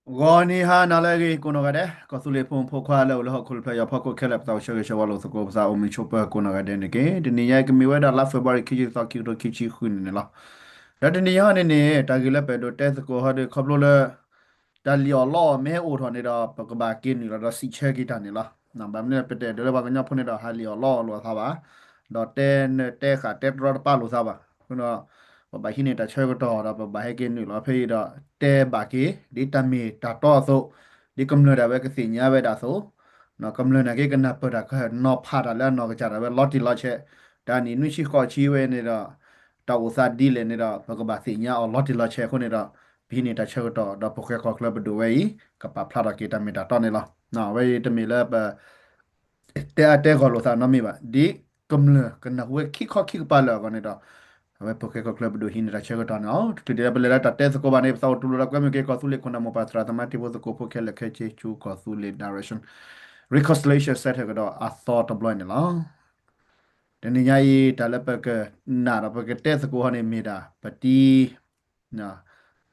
ဂီၤနံၤဟါနၤလၢအဂ့ၤ ကိးနီၢ်ဂၤဒဲး ကီၢ်သူလ့ၤဖိမုၣ်ဖိခွါလၢအိၣ်လၢဟီၣ်ခိၣ်လၢဖျၢၣ်ညါဖီခိၣ်ခဲလၢာ် ပသးအိၣ်ဆၢဂ့ၤဆၢဝါလိာ်သကိး ပသးအိၣ်မုာ်ဆိးပၢၤကိးနီၢ်ဂၤဒဲးန့ၣ်တက့ၢ်. တနံၤညါအံၤ ကမ့ၢ်ဝဲဒၣ်လါ February ခံဆံသီ ခံကထိခံဆံဃုန့ၣ်န့ၣ်လီၤ. ဒီးတနံၤညါအံၤန့ၣ်န့ၣ် တၢ်ဂ့ၢ်လၢပအဲၣ်ဒိးတဲသကိးဟီဒီး ခီဖျိလၢ တၢ်လံၣ်အီၣ်လီအီၣ်မ့ၢ်ဟဲအိၣ်ထီၣ်န့ၣ်ဒီး ပကဘၣ်က့ၤနုာ်လီၤဒီးစံးဆၢက့ၤတၢ်န့ၣ်လီၤ. ဘၣ်မနုၤလဲၣ် ပတအဲၣ်ဒိးလၢပှၤကညီဖိန့ၣ်ဒီး ဟးလံၣ်အီၣ်လီအီၣ်လိာ်အသးဘၣ်, ဒီးတဲနၢၤတဲဃာ်တဲတရီတပါလိာ်သးဘၣ်. အဃိဒီး ပဘၣ်ဟံးန့ၢ်တၢ်ဆၢကတီၢ်ဒီး ပဘၣ်ဟဲက့ၤနုာ်လီၤဖဲအံၤဒီး တဲဘၣ်က့ၤ ဒ်တၢ်မ့ၢ်တၢ်တီအသိး, ဒ်ကမျၢၢ်ဒၣ်ဝဲကသ့ၣ်ညါဝဲဒၣ်အသိး, ကမျၢၢ်နာ်က့ကနၢ်ပၢၢ်တၢ်ကနီၤဖးတၢ်လၢအနီၢ်ကစၢ်ဒၣ်ဝဲလီၤတံၢ်လီၤဆဲး, တၢ်နံၣ်နွံဆံဃိးဆံဝဲန့ၣ်ဒီး တၢ်အိၣ်သးဒ်လဲၣ်န့ၣ်ဒီး ပကဘၣ်သ့ၣ်ညါအီၤလီၤတံၢ်လီၤဆဲးအဃိန့ၣ်ဒီး ပဟံးန့ၢ်တၢ်ဆၢကတီၢ် ဒီးပဃဲၤကီၢ်ချၢပဒိၣ်ဝဲအံၤ ကပာ်ဖျါထီၣ်က့ၤတၢ်မ့ၢ်တၢ်တီန့ၣ်လီၤ. အဝဲအံၤတမ့ၢ်လၢပ တဲအါတဲဂီၢ်လိာ်သးနီတမံၤဘၣ်, ဒ်ကမျၢၢ်ကနၢ်ဟူဝဲခံခီခံကပၤလၢအဂီၢ်န့ၣ်ဒီး အဝဲပဃဲၤကီၢ်ချၢပဒိၣ်ဟံးန့ၢ်တၢ်ဆၢကတီၢ်န့ၣ်လီၤ. တချုးဒံးလၢပလဲၤလၢတၢ်တဲသကိးဘၣ်န့ၣ် ပသးအိၣ်တူၢ်လိာ်ဒီးကွဲမုာ်က့ၤ ကီၢ်သူလ့ၤခိၣ်နၢ်မိၢ်ပၢ်သရၣ်သမါထံဖိသကိးဖိခဲလၢာ်ခဲဆ့ ဆူကီၢ်သူလ့ၤ direction reconciliation center ကဒီးအသီတဘျီန့ၣ်လီၤ. တနံၤညါအံၤ တၢ်လၢပကနၣ်ဒီး ပကတဲသကိးဟီန့ၣ်မ့ၢ်ဒၣ် ပတံ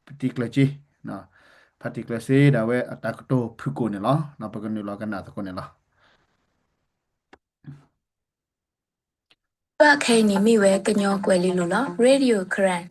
ပတံၤကျၢၢ်စ့, ဖါတံၤကျၢၢ်စ့ဒၣ်ဝဲအတၢ်ကတိၤဖုၣ်ကိာ်န့ၣ်လီၤ. ပကနုာ်လီၤကနၣ်သကိးန့ၣ်လီၤ. ဘၣ်ခဲအံၤန့ၣ်မ့ၢ်ဝဲကညီကွဲၤလ့လိၤလီၤ. Radio Karen.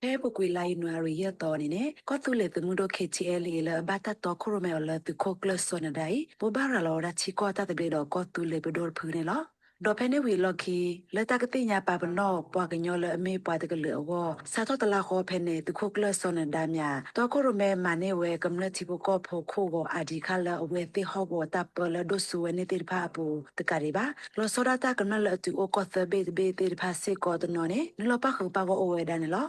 ဖဲပူၤကွံာ်လါယနူၤအါရံၤယဲၢ်သီန့ၣ်န့ၣ် ကီၢ်သူလ့ၤသုးမုၢ်ဒိၣ် K T L A လၢအဘၣ်တၢ်တီခိၣ်ရိၣ်မဲအီၤလၢသုးခိၣ်ကျၢၢ်စီၤနဒါအံၤ ဘိးဘၣ်ရၤလီၤဝဲဒၣ်ထံကီၢ်တၢ်သဘျ့ဒီးကီၢ်သူလ့ၤပဒိၣ်တဖုန့ၣ်လီၤ. ဒီးဖဲန့ၣ်ဝံၤအလီၢ်ခံ လၢတၢ်ကသ့ၣ်ညါပာ်ပနီၣ်ပှၤကညီလၢအမ့ၢ်ပှၤတကလုာ်အဂီၢ် စးထီၣ်တလါဃီဖဲန့ၣ် သုးခိၣ်ကျၢၢ်စီၤနဒါမၠး တီခိၣ်ရိၣ်မဲမၤန့ၢ်ဝဲကမျၢၢ်ထံဖိကီၢ်ဖိခိၣ်ဂီၤအါဒံးခါလၢအဝဲသ့ၣ်ဟီၣ်ကဝီၤတၢ်ပၢလၢဒိၣ်စိဝဲန့ၣ်သ့ၣ်တဖၣ်အပူၤတကးဒံးဘၣ် လီၤဆီဒၣ်တၢ်ကမျၢၢ်လၢအတုၤအိၣ်ကီၢ်သၢဘ့ၣ်တဘ့ၣ်သ့ၣ်တဖၣ်စ့ၢ်ကီးတနီၤန့ၣ် နုာ်လီၤပၣ်ဃုာ်ပၣ်ဂီၢ်အိၣ်ဝဲဒၣ်န့ၣ်လီၤ.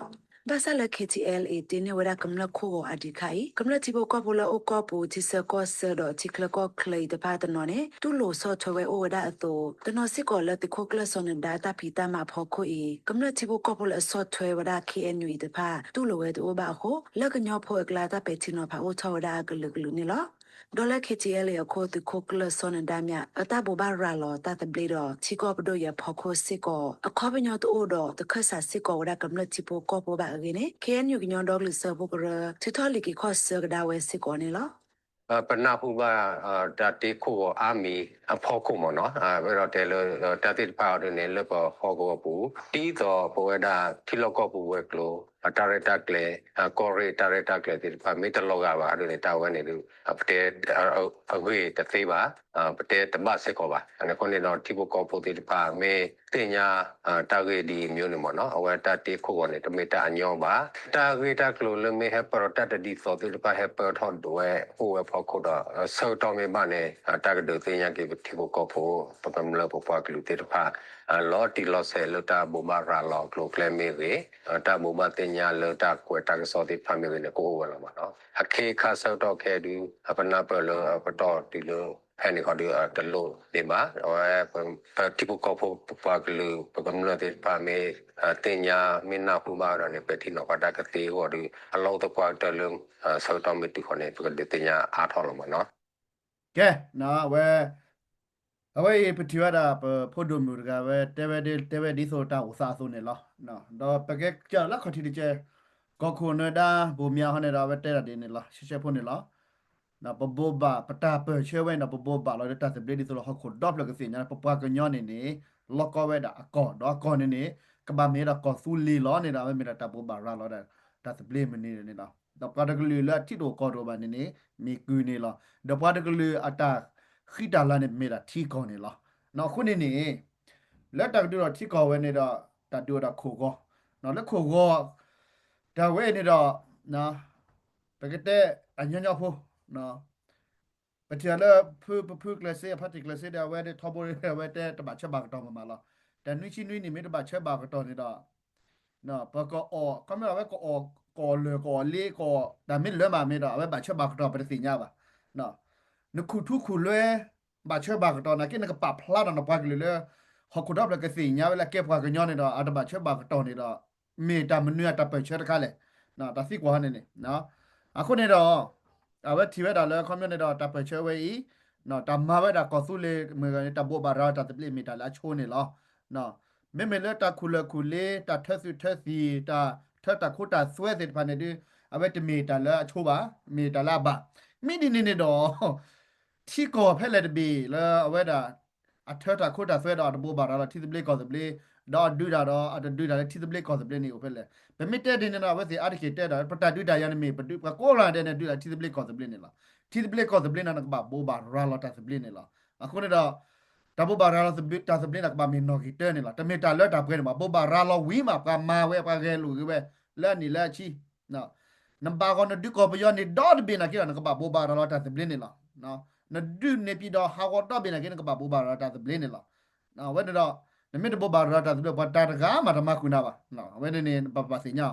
ဘၣ်ဆၣ်လၢ K T L A တ့န့ၢ်ဝဲဒၣ်ကမျၢၢ်ခိၣ်ဂီၤအါဒံးခါအံၤ ကမျၢၢ်ထံဖိကီၢ်ဖိလၢအိၣ်ကီၢ်ပူၤထံဆၢကီၢ်ဆၢဒီးထံချၢကီၢ်ချၢအံၤတဖၣ်တနီၤန့ၣ် တူၢ်လိာ်ဆီၣ်ထွဲဝဲအိၣ်ဝဲဒၣ်အသိး တနီၤစ့ၢ်ကီးလၢသုးခိၣ်ကျၢၢ်စီၤနဒါအတၢ်ဖံးတၢ်မၤအဖီခိၣ်အံၤ ကမျၢၢ်ထံဖိကီၢ်ဖိလၢအဆီၣ်ထွဲဝဲဒၣ် K N U အံၤတဖၣ် တူၢ်လိာ်ဝဲတအိၣ်ဘၣ်အဃိ လၢကညီဖိအကျါတၢ်ပဲာ်ထံနီၤဖးအိၣ်ထီၣ်ဝဲဒၣ်အကလုာ်ကလုာ်န့ၣ်လီၤ. ဒီးလၢ K T L A အခိၣ်သုးခိၣ်ကျၢၢ်စီၤနဒါမၠး အတၢ်ဘိးဘၣ်ရၤလီၤတၢ်သဘျ့ဒီးထံကီၢ်ပဒိၣ်အံၤအဖီခိၣ်စ့ၢ်ကီး အခီပညီတအိၣ်ဒီးတခၢၣ်စးစ့ၢ်ကီးဝဲဒၣ်ကမျၢၢ်ထံဖိကီၢ်ဖိဘၣ်အဂ့ၢ်န့ၣ် K N U ကညီဒီကလုာ်စၢဖှိၣ်ကရၢ ထုးထီၣ်လံာ်က့ၤခီၣ်ဆၢကဒါဝဲစ့ၢ်ကီးန့ၣ်လီၤ. ပနၢ်ဟူဘၣ် တၢ်တ့ခိၣ်ဂီၤအါမံၤအဖီခိၣ်မ့ၢ်နီၤ, ဝဲဒီးတဲလၢ တၢ်သ့ၣ်တဖၣ်အံၤဒ်န့ၣ် လၢပဟီၣ်ကဝီၤပူၤ ဒ်သိးပဝဲဒၣ်ထံလီၢ်ကီၢ်ပူၤဝဲၤကျိၤ အတၢ်ရဲၣ်တၢ်ကျဲၤ ကီၢ်ရ့ၣ်တၢ်ရဲၣ်တၢ်ကျဲၤသ့ၣ်တဖၣ် မ့ၢ်တလီၤဂာ်ဘၣ်ဒ်န့ၣ် တၢ်ဝဲန့ၣ်ဒ် ပတဲအဂ့ၢ်တသ့ဘၣ်, ပတဲတဘၣ်စ့ၢ်ကီးဘၣ်. အဃိန့ၣ်ဒီး ထံဖိကီၢ်ဖိသ့ၣ်တဖၣ် မ့ၢ်သ့ၣ်ညါ တၢ်ဂ့ၢ်ဒ်အံၤမ့ၢ်န့ၣ်မ့ၢ်နီၤ, အဝဲတၢ်တ့ခိၣ်ဂီၤန့ၣ် တမ့ၢ်တၢ်အညီဘၣ်. တၢ်ဂ့ၢ်တၢ်ကျိၤလၢမ့ၢ်ဟဲပၢၢ်ဒီးတၢ်တဒ်သိးသ့ၣ်တဖၣ် ဟဲပၢၢ်ထီၣ်ဒိးဝဲအိၣ်ဝဲဖီခိၣ်ဒီး ဆၢကတီၢ်မ့ၢ်ဘၣ်န့ၣ် တၢ်ကဒုးသ့ၣ်ညါက့ၤပထံဖိကီၢ်ဖိ ပကမျၢၢ်ပပှၤကလုာ်သ့ၣ်တဖၣ် လီၤတံၢ်လီၤဆဲးလၢတၢ်ဘိးဘၣ်ရၤလီၤအကျိၤအကျဲမ့ၢ်ဂ့ၤ, တၢ်ဘိးဘၣ်သ့ၣ်ညါလၢတၢ်ကွဲးတၢ်ကစီၣ်သ့ၣ်တဖၣ်မ့ၢ်ဂ့ၤန့ၣ် ကအိၣ်ဝဲလီၤမ့ၢ်နီၤ. အခ့အခါဆၢကတီၢ်ခဲအံၤဒုး ပနၢ်ပၢၢ်လၢပတီၢ်တုၤလၢ ဖဲန့ၣ်ဃီဒီး တလိၣ်န့ၣ်ဘၣ်. အဝဲ ပထံဖိကီၢ်ဖိပပှၤကလုာ် ပကမျၢၢ်သ့ၣ်တဖၣ်မ့ၢ်သ့ၣ်ညါ မ့ၢ်နၢ်ဟူဘၣ်ဒီးန့ၣ် ပဲာ်ထံနီၤဖးတၢ်ကသ့အဂီၢ်ဒီး အလီၢ်အိၣ်သပှၢ်ကတၢၢ်လၢ ဆၢကတီၢ်မ့ၢ်တုၤဃီန့ၣ် ပကဒုးသ့ၣ်ညါအါထီၣ်လီၤမ့ၢ်နီၤ. ကဲ အဝဲ အဝဲအံၤပထံၣ်ဝဲဒၣ် ပဖိဒိၣ်မုၣ်တဂၤဝဲ တဲဝဲဒ် တဲဝဲဒ်သိးတၢ်အိၣ်သးအသိးန့ၣ်လီၤ. ဒီးပကဲကၢလၢခီၣ်ထံးတကဲ ကီၢ်ခိၣ်နၢၤဒါဘိၣ်မၠးဟီန့ၣ်ဒီး အဝဲတဲဒၣ်ဒ်န့ၣ်လီၤ ရှဲရှဲဖိန့ၣ်လီၤ. ပဘိးဘၣ် ပတၢ်ပၢၢ်ဆၢဝဲန့ၣ်ဒီး ပဘိးဘၣ်လီၤလၢတၢ်သဘျ့ဒ်သိးလၢဟီၣ်ခိၣ်ဒီဖျၢၣ်ကသ့ၣ်ညါ ပပှၤကညီန့ၣ်န့ၣ် လီၤကီဝဲဒၣ်အကီၢ် ဒီးအကီၢ်န့ၣ်န့ၣ် ကဘၣ်မ့ၢ်ဒၣ်ကီၢ်သူလ့ၤလီၤန့ၣ်ဒီး အဝဲမ့ၢ်ဒၣ်တၢ်ဘိးဘၣ်ရၤလီၤဒၣ် တၢ်သဘျ့မနုၤန့ၣ်လီၤ. ဒီးပှၤတကလုာ်လၢအထံတအိၣ်ကီၢ်တအိၣ်ဘၣ်န့ၣ်န့ၣ် မ့ၢ်ကုၢ်န့ၣ်လီၤ. ဒီးပှၤတကလုာ်အတၢ်ဃံတၢ်လၤန့ၣ် မ့ၢ်ဒၣ်ထံကီၢ်န့ၣ်လီၤ. အဃိန့ၣ်န့ၣ် လၢတၢ်ကဒုးဒီးထံကီၢ်ဝဲန့ၣ်ဒီး တၢ်ဒုးဝဲဒၣ်ခိၣ်ဂီၤ လၢခိၣ်ဂီၤ တၢ်ဝဲအံၤန့ၣ်ဒီး ပကတဲအညီညီဖိ ပထံၣ်လၢဖုပဖုကျဲးစ့ အဖါတံၢ်ကျဲးစ့ဒီး အဝဲဒၣ်ထီဘိ အဝဲတဲတဘၣ်ဆၢဘၣ်ကတီၢ်မးမးလီၤ. တၢ်နွံဆံနွံန့ၣ်မ့ၢ်တဘၣ်ဆၢဘၣ်ကတီၢ်န့ၣ်ဒီး ပကအီၣ် ခီမ့ၢ်အဝဲကအီၣ် ကအီၣ်လၢာ် ကအီၣ်လ့ ကအီၣ်တၢ်မ့ၢ်လၢမးမ့ၢ်ဒီး အဝဲဘၣ်ဆၢဘၣ်ကတီၢ်ပတသ့ၣ်ညါဘၣ်. နခူၣ်ထူခူၣ်လွဲ ဘၣ်ဆၢဘၣ်ကတီၢ်နာ်က့ နကပာ်ဖျါဒီးနပှၤကလုာ်လၢ ဟီၣ်ခိၣ်ဒီဖျၢၣ်ကသ့ၣ်ညါဝဲလၢအကဲပှၤကညီန့ၣ်ဒီး အတဘၣ်ဆၢဘၣ်ကတီၢ်န့ၣ်ဒီး မ့ၢ်တၢ်မနုၤအတၢ်ပၢၢ်ဆၢတခါလဲၣ်. တၢ်သံကွၢ်ဟီန့ၣ်န့ၣ် အဃိန့ၣ်ဒီး အဝဲထံၣ်ဝဲဒၣ်လၢခီပညီန့ၣ်ဒီး တၢ်ပၢၢ်ဆၢဝဲအံၤ တၢ်မၤဝဲဒၣ်ကီၢ်သူလ့ၤမ့ၢ်ဂ့ၤ တၢ်ဘိးဘၣ်ရၤတၢ်သဘျ့မ့ၢ်တၢ်လၢအဆိန့ၣ်လီၤ. မ့မ့ၢ်လၢတၢ်ခူၣ်လၢာ်ခူၣ်လ့ တၢ်ထၢသုးထၢသံၣ် တၢ်ထၢတၢ်ခိတၢ်သွဲသ့ၣ်တဖၣ်န့ၣ်ဒီး အဝဲတမ့ၢ်တၢ်လၢအဆိဘၣ်, မ့ၢ်တၢ်လၢအဘၣ်. မ့ၢ်ဒ်န့ၣ်န့ၣ်ဒီး ထံကီၢ်ဖဲလဲၣ်တဘ့ၣ်လၢအဝဲဒၣ် အထၢတၢ်ခိတၢ်သွဲဒီးအတဘိးဘၣ်ရၤလီၤထံသဘျ့ကီၢ်သဘျ့, ဒီးအဒုးတၢ်ဒီးအတဒုးတၢ်လၢထံသဘျ့ကီၢ်သဘျ့န့ၣ်အိၣ်ဖဲလဲၣ်. ပမ့ၢ်တဲဒ်န့ၣ်ဒီး အဝဲသ့ၣ်အါတက့ၢ်တဲဒီး ပတၢ်ဒုးတၢ်ယၤန့ၣ်မ့ၢ် ပဒုးပှၤကိးဂၤဒဲးန့ၣ် ဒုးတၢ်ထံသဘျ့ကီၢ်သဘျ့န့ၣ်လီၤ. ထံသဘျ့ကီၢ်သဘျ့န့ၣ် နကဘၣ်ဘိးဘၣ်ရၤလီၤတၢ်သဘျ့န့ၣ်လီၤ. အဃိန့ၣ်ဒီး တၢ်ဘိးဘၣ်ရၤလီၤတၢ်သဘျ့န့ၣ် ကဘၣ်မ့ၢ်နီၣ်ဂံၢ်တၢန့ၣ်လီၤ. တမ့ၢ်တၢ်လၢတၢ်ပှဲၤန့ၣ်ဘၣ်. ဘိးဘၣ်ရၤလီၤဝံၤမး ပှၤမၤဝဲ ပှၤဂဲၤလိာ်က့ၤဝဲ လၢအနံၣ်လၢအဆံ နဘၣ်ဂီၤနဒုးကီၢ်ပယီၤန့ၣ်ဒီတဘ့ၣ်နာ်က့ဒီး နကဘၣ်ဘိးဘၣ်ရၤလီၤတၢ်သဘျ့န့ၣ်လီၤ. နဒုးန့ၢ်ပံၤဒီးဟးဂီၤဒီဘ့ၣ်နာ်က့ နကဘၣ်ဘိးဘၣ်ရၤလီၤတၢ်သဘျ့န့ၣ်လီၤ. အဝဲန့ၣ်ဒီး နမ့ၢ်တဘိးဘၣ်ရၤလီၤတၢ်သဘျ့ ပှၤတၢ်တဂၤမးတမၤဃုာ်နၤဘၣ်. အဝဲန့ၣ်န့ၣ် ပပာ်သ့ၣ်ညါ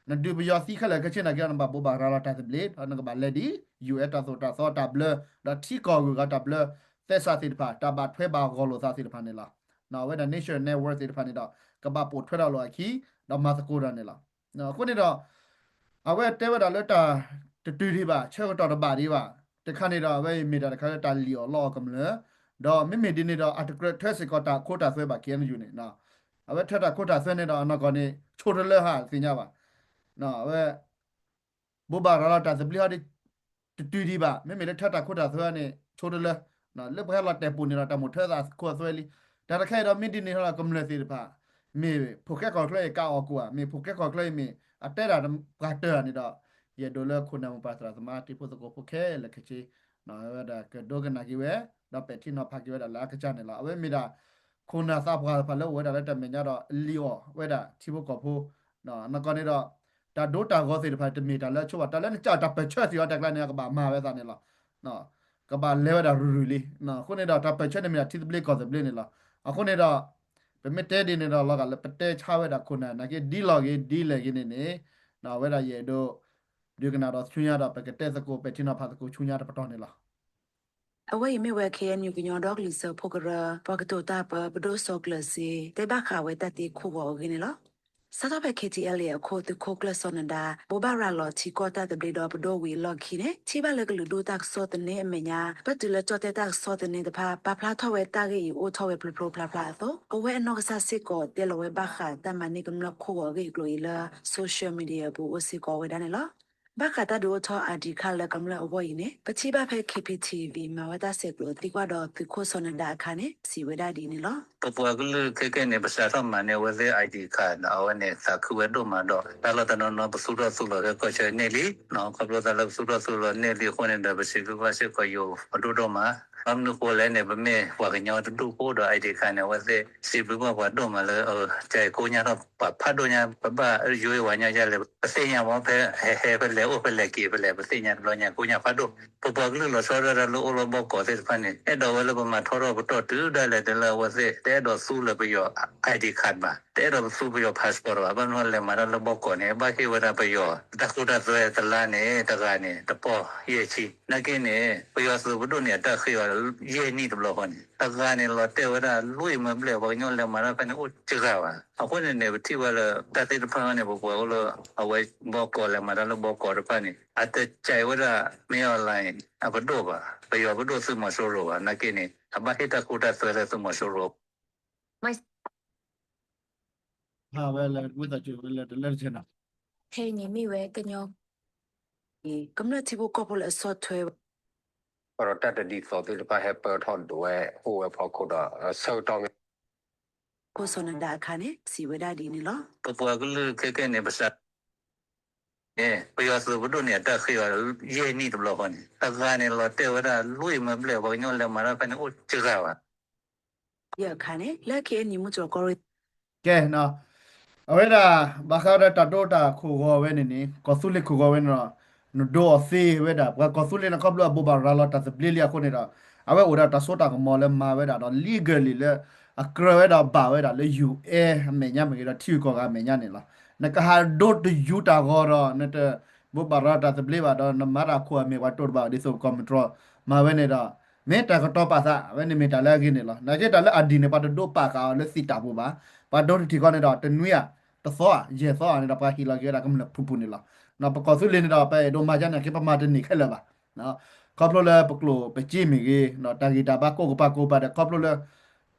အီၤ, နဒုးပယီၤသံခဲလၢာ်ခဲဆ့နာ်က့ဒီး နဘၣ်ဘိးဘၣ်ရၤလီၤတၢ်သဘျ့ ဒီးနကဘၣ်လဲၤဒ် ယူၣ်အဲၣ် တၢ်သိၣ်တၢ်သီတၢ်ဘျၢ ဒီးထံကီၢ်ဂုၤဂၤတၢ်ဘျၢ သဲစးသ့ၣ်တဖၣ် တၢ်ဘၣ်ထွဲဘၣ်ဂီၢ်လိာ်သးသ့ၣ်တဖၣ်န့ၣ်လီၤ. အဝဲဒၣ် Nation Network သ့ၣ်တဖၣ်န့ၣ်ဒီး ကဘၣ်ပိာ်ထွဲဒီးလိာ်အခံ ဒီးမၤသကိးတၢ်န့ၣ်လီၤ. အဃိန့ၣ်ဒီး အဝဲတဲဝဲဒၣ်လၢတၢ်တတုၤဒံးဘၣ် ဆၢကတီၢ်တဘၣ်ဒံးဘၣ် တခါန့ၣ်ဒီး အဝဲအံၤမ့ၢ်တၢ်တခါလၢတၢ်လံၣ်အီၣ်လီအီၣ်ကမျၢၢ်, ဒီးမ့မ့ၢ်ဒ်န့ၣ်ဒီး အတကြၢးထၢစ့ၢ်ကီးတၢ်ခိတၢ်သွဲဘၣ် ခ့ၣ်အဲၣ်ယူၣ်န့ၣ်, အဝဲထၢတၢ်ခိတၢ်သွဲန့ၣ်ဒီး အနီၢ်ကီၢ်န့ၣ် ဆိတလၢဟးသ့ၣ်ညါဘၣ်. အဝဲ ဘိးဘၣ်ရၤလီၤတၢ်သဘျ့ဟီဒီး တတုၤဒံးဘၣ် မ့မ့ၢ်လၢထၢတၢ်ခိတၢ်သွဲန့ၣ် ဆိတလၢ လၢပှၤဟဲလီၤတဲာ်ပူၤန့ၣ်ဒီး တၢ်မိၣ်ထၢသးခိအသွဲလံ. တၢ်တခါအံၤဒီးမ့ၢ်ဒ်န့ၣ်ဟီဒီး ကမျၢၢ်သ့ၣ်တဖၣ် မ့ၢ်ဖိၣ်ဃဲကီၢ်ချၢအံၤကးအီၣ်ကိးဧါ, မ့ၢ်ဖိၣ်ဃဲကီၢ်ချၢအံၤမ့ၢ် အတဲဒၣ်ပှၤတၢၢ်ဧါန့ၣ်ဒီး ယအဲၣ်ဒိးလၢခိၣ်နၢ်မိၢ်ပၢ်သရၣ်သမါတံၤဖိသကိးဖိခဲလၢာ်ခဲဆ့ ဝဲဒၣ်ကဒိကနၣ်က့ၤဝဲ ဒီးပဲာ်ထံနီၤဖးက့ၤဝဲဒၣ်လၢအကစၢ်န့ၣ်လီၤ. အဝဲမ့ၢ်ဒၣ် ခိၣ်နၢ်သးပှၢ်တဖၣ်လၢအိၣ်ဝဲဒၣ်လၢတၢ်မဲာ်ညါဒီး လံၣ်အီၣ်ဝဲဒၣ်ထံဖိကီၢ်ဖိ နီၢ်ကီၢ်န့ၣ်ဒီး တၢ်ဒိတၢ်ဂီၤသ့ၣ်တဖၣ် တမ့ၢ်တၢ်လၢအဆိဘၣ်, တၢ်လၢနကးတၢ်ပၢၢ်ဆၢသ့ၣ်အီၤတၢ်ကျါန့ၣ် ကဘၣ်မၤဝဲသးန့ၣ်လီၤ. ကဘၣ်လဲၤဝဲဒၣ်ရုၢ်ရုၢ်လံ. အဃိန့ၣ်ဒီး တၢ်ပၢၢ်ဆၢန့ၣ်မ့ၢ်ဒၣ်ထံသဘျ့ကီၢ်သဘျ့န့ၣ်လီၤ. အဃိန့ၣ်ဒီး ပမ့ၢ်တဲဒ်န့ၣ်ဒီး လီၤဂာ်လၢပတဲဆါဝဲဒၣ်ခိၣ်နၢ်နာ်က့ ဒ်လီၢ်ဂ့ၤဒ်လဲၣ်ဂ့ၤန့ၣ်န့ၣ် ဝဲဒၣ်ယအဲၣ်ဒိး ဒုးကနၣ်ဒီးဆူညါဒီး ပကတဲသကိးပဲာ်ထံနီၤဖးသကိးဆူညါတပတီၢ်န့ၣ်လီၤ. အဝဲအံၤမ့ၢ်ဝဲ ခ့ၣ်အဲၣ်ယူၣ် ကညီဒီကလုာ်စၢဖှိၣ်ကရၢ ပှၤကတိၤတၢ်ပၢ ပဒိၣ်စီၤကျၢၤစ့ တဲဘၣ်ဃးဝဲတၢ်သံခိၣ်ဂီၤအဂ့ၢ်န့ၣ်လီၤ. စးထီၣ်ဖဲ ခ့ၣ်ထံၣ်အဲလ်အ့ၣ် အခိၣ်သုးခိၣ်ကျၢၢ်စီၤနဒါ ဘိးဘၣ်ရၤလီၤထံကီၢ်တၢ်သဘျ့ဒီးပဒိၣ်ဝံၤအလီၢ်ခံန့ၣ် ထံၣ်ဘၣ်လၢကလုာ်ဒူၣ်တၢ်ကစီၣ်သန့အမဲာ်ညါ ပတုၤလၢကၠီၣ်တဲၣ်တၢ်ကစီၣ်သန့တဖၣ် ပာ်ဖျါထီၣ်ဝဲတၢ်ဂ့ၢ်အံၤအိၣ်ထီၣ်ဝဲဖျိဖျိဖျါဖျါအသိး အဝဲအနီၢ်ကစၢ်စ့ၢ်ကီးတဲလီၤဝဲဘၣ်ဃးတၢ်မၤန့ၢ်ကမျၢၢ်ခိၣ်ဂီၤအဂ့ၢ်အကျိၤအံၤလၢ social media အပူၤအိၣ်စ့ၢ်ကီးဝဲဒၣ်န့ၣ်လီၤ. ဘၣ်ဃးတၢ်ဒုးအိၣ်ထီၣ် I D card လၢကမျၢၢ်အဂီၢ်အံၤန့ၣ် ပထံၣ်ဘၣ်ဖဲ K P T V မၤဝဲတၢ်ဆဲးကျိးသံကွၢ်ဒီးသုးခိၣ်စီၤနဒါအခါန့ၣ် စံးဝဲဒၣ်ဒ်န့ၣ်လီၤ. ပပှၤကလုာ်ခဲကနံၣ်န့ၣ် ပစးထီၣ်မၤန့ၢ်အဝဲသ့ၣ် I D card ဒီး အဝဲန့ၣ်သးခုဝဲဒိၣ်မးဒီး တၢ်လီၢ်တနီၤနီၤ ပသူၣ်ထီၣ်သူလီၤဖဲကီၢ်ဆၢန့ၣ်လံ. ခီဖျိသးလၢပသူၣ်ထီၣ်သူလီၤန့ၢ်လံအဃိန့ၣ်ဒီး ပစံးဘျုးဘၣ်စ့ၢ်ကီးယိၤပဒိၣ်ဒိၣ်မး. ဘၣ်မနုၤအဃိလဲၣ်န့ၣ် ပမ့ၢ်ပှၤကညီတဒူၣ်ဖိဒီး I D card န့ၣ် အဝဲသ့ၣ်စံးဘျုးဘၣ်ပှၤဒိၣ်မးလၢ ကဲကိးညါထီၣ်ပှၤဖးဒိၣ်ညါ ပဘၣ်ယိယွၤညါယဲလဲၣ် ပသ့ၣ်ညါမ့ၢ်ဖဲဟဲဟဲဖဲလဲၣ်အိၣ်ဖဲလဲၣ်က့ၤဖဲလဲၣ် ပသ့ၣ်ညါတဘျီညါကိးညါဖးဒိၣ် ပပှၤကလုာ်လီၤဆီဒၣ်တၢ်လၢအိၣ်လၢဘီကီးသ့ၣ်တဖၣ်န့ၣ် အဲၣ်ဒိးဝဲလၢပမၤထီထီၣ်ပတီၢ်တုၤဒၣ်လဲာ်တုၤလၢအဝဲသ့ၣ် တအဲၣ်ဒိးသူလၢပယီၤ I D card ဘၣ်, တအဲၣ်ဒိးပသူပယီၤ passport ဘၣ်, ဘၣ်မနုၤလဲၤမၤတၢ်လၢဘီကီးန့ၣ် ဘၣ်ဟ့ၣ်ဝဲဒၣ်ပယီၤ တၢ်ခိတၢ်သွဲတလါန့ၣ် တဂၤန့ၣ် တပီၢ်ယဲၢ်ဆံ, နာ်က့န့ၣ် ပယီၤသုးပဒိၣ်န့ၣ် အတၢ်ဃ့အီၤ ယဲၢ်နံၣ်တဘျီဃီန့ၣ် တဂၤန့ၣ် လီၤတဲာ်ဝဲဒၣ်လွံၢ်မၢဘျဲၣ် ပှၤကညီလဲၤမၤတၢ်ဖဲန့ၣ် အိၣ်တဂၤဘၣ်. အဃိန့ၣ်န့ၣ် ပထံၣ်ဝဲလၢ တၢ်သ့ၣ်တဖၣ်န့ၣ် ပပှၤအိၣ်လၢ အဝဲဘီကီးလဲၤမၤတၢ်လၢဘီကီးတဖၣ်န့ၣ် အတကဲဝဲဒၣ် မ့ၢ် online အပဒိၣ်ဘၣ်, ပယီၤပဒိၣ်သုးမီၤစိရိၤဘၣ်, နာ်က့န့ၣ် အဘၣ်ဟ့ၣ်တၢ်ခိတၢ်သွဲလၢသုးမီၤစိရိၤ ဝဲလၢဝံသးစူၤဝဲလၢတလၢတဆဲးနီၤ ဖဲအံၤန့ၣ်မ့ၢ်ဝဲကညီ ကမျၢၢ်ထံဖိကီၢ်ဖိလၢအဆီၣ်ထွဲဝဲ ဒီးတၢ်တဒ်သိးသ့ၣ်တဖၣ်ဟဲပၢၢ်ထီၣ်ဒိးဝဲအိၣ်ဝဲဖီခိၣ်ဒီး ဆၢကတီၢ်မ့ၢ် ခိၣ်စီၤနဒါအခါန့ၣ် စံးဝဲဒၣ်ဒ်န့ၣ်လီၤ. ပပှၤကလုာ်ခဲကနံၣ်န့ၣ် ပစး န့ၣ် ပယီၤသုးပဒိၣ်န့ၣ် အတၢ်ဃ့အီၤ ယဲၢ်နံၣ်တဘျီဃီန့ၣ် တဂၤန့ၣ် လီၤတဲာ်ဝဲဒၣ်လွံၢ်မၢဘျဲၣ် ပှၤကညီလဲၤမၤတၢ်ဖဲန့ၣ် အိၣ်တဂၤဘၣ်. ယဲၢ်အခါန့ၣ် လၢ ခ့ၣ်အဲၣ်ယူၣ် မုၢ်တြီၢ်ကီၢ်ရ့ၣ် ကဲနီၤ အဝဲဒၣ် ဘၣ်ဃးဒီးတၢ်ဒိတၢ်ခိၣ်ဂီၤဝဲန့ၣ်န့ၣ် ကီၢ်သူလ့ၤခိၣ်ဂီၤဝဲန့ၣ်ဒီး နဒိအီၤသ့ဝဲဒၣ် ပှၤကီၢ်သူလ့ၤန့ၣ် ခီဖျိအဘိးဘၣ်ရၤလီၤတၢ်သဘျ့လံအဃိန့ၣ်ဒီး အဝဲအိၣ်ဒီးတၢ်စိတၢ်ကမီၤလၢမၤဝဲဒၣ်ဒီး legally လၢ အကြၢးဝဲဒီးဘၣ်ဝဲဒၣ်လၢ ယူၣ်အဲၣ် အမဲာ်ညါမ့ၢ်ဂ့ၤဒီး ထံဂုၤကီၢ်ဂၤအမဲာ်ညါန့ၣ်လီၤ. နကဟးဒိတယူၤတၢ်ဂီၤဒီး နတဘိးဘၣ်ရၤတၢ်သဘျ့ဘၣ်ဒီး နမၤတၢ်အခိၣ်အမဲာ်ပှၤတိၢ်တဘၣ်ဒ်သိးပကီၢ်မုၢ်တြီၢ်မၤဝဲန့ၣ်ဒီး မ့ၢ်တၢ်ကတီၤပာ်သး အဝဲန့ၣ်မ့ၢ်တၢ်လၢအဂ့ၤန့ၣ်လီၤ. နာ်က့တၢ်လၢအဒံၣ်န့ၣ် ပှၤတဒိပာ်ဃာ်အီၤလၢသံးတၢ်ပူၤဘၣ်. ပှၤဒိတထံၣ်ဃီန့ၣ်ဒီး တနွံဧါ တသီဧါ ယဲၢ်သီဧါန့ၣ်ဒီး ပှၤဟ့ၣ်လီၤက့ၤဝဲဒၣ်ကမျၢၢ်ဖုၣ်ဖုၣ်န့ၣ်လီၤ. ပကီၢ်သူလ့ၤန့ၣ်ဒီး ပအဲၣ်ဒိးမၤဒ်န့ၣ်က့ ပမၤတန့ၢ်ခဲလၢာ်ဘၣ်. ခီဖျိလၢပကျိၣ်ပစ့မ့ၢ်ဂ့ၤ တၢ်ဂံၢ်တၢ်ဘါကိးကပၤကိးကပၤဒီး ခီဖျိလၢ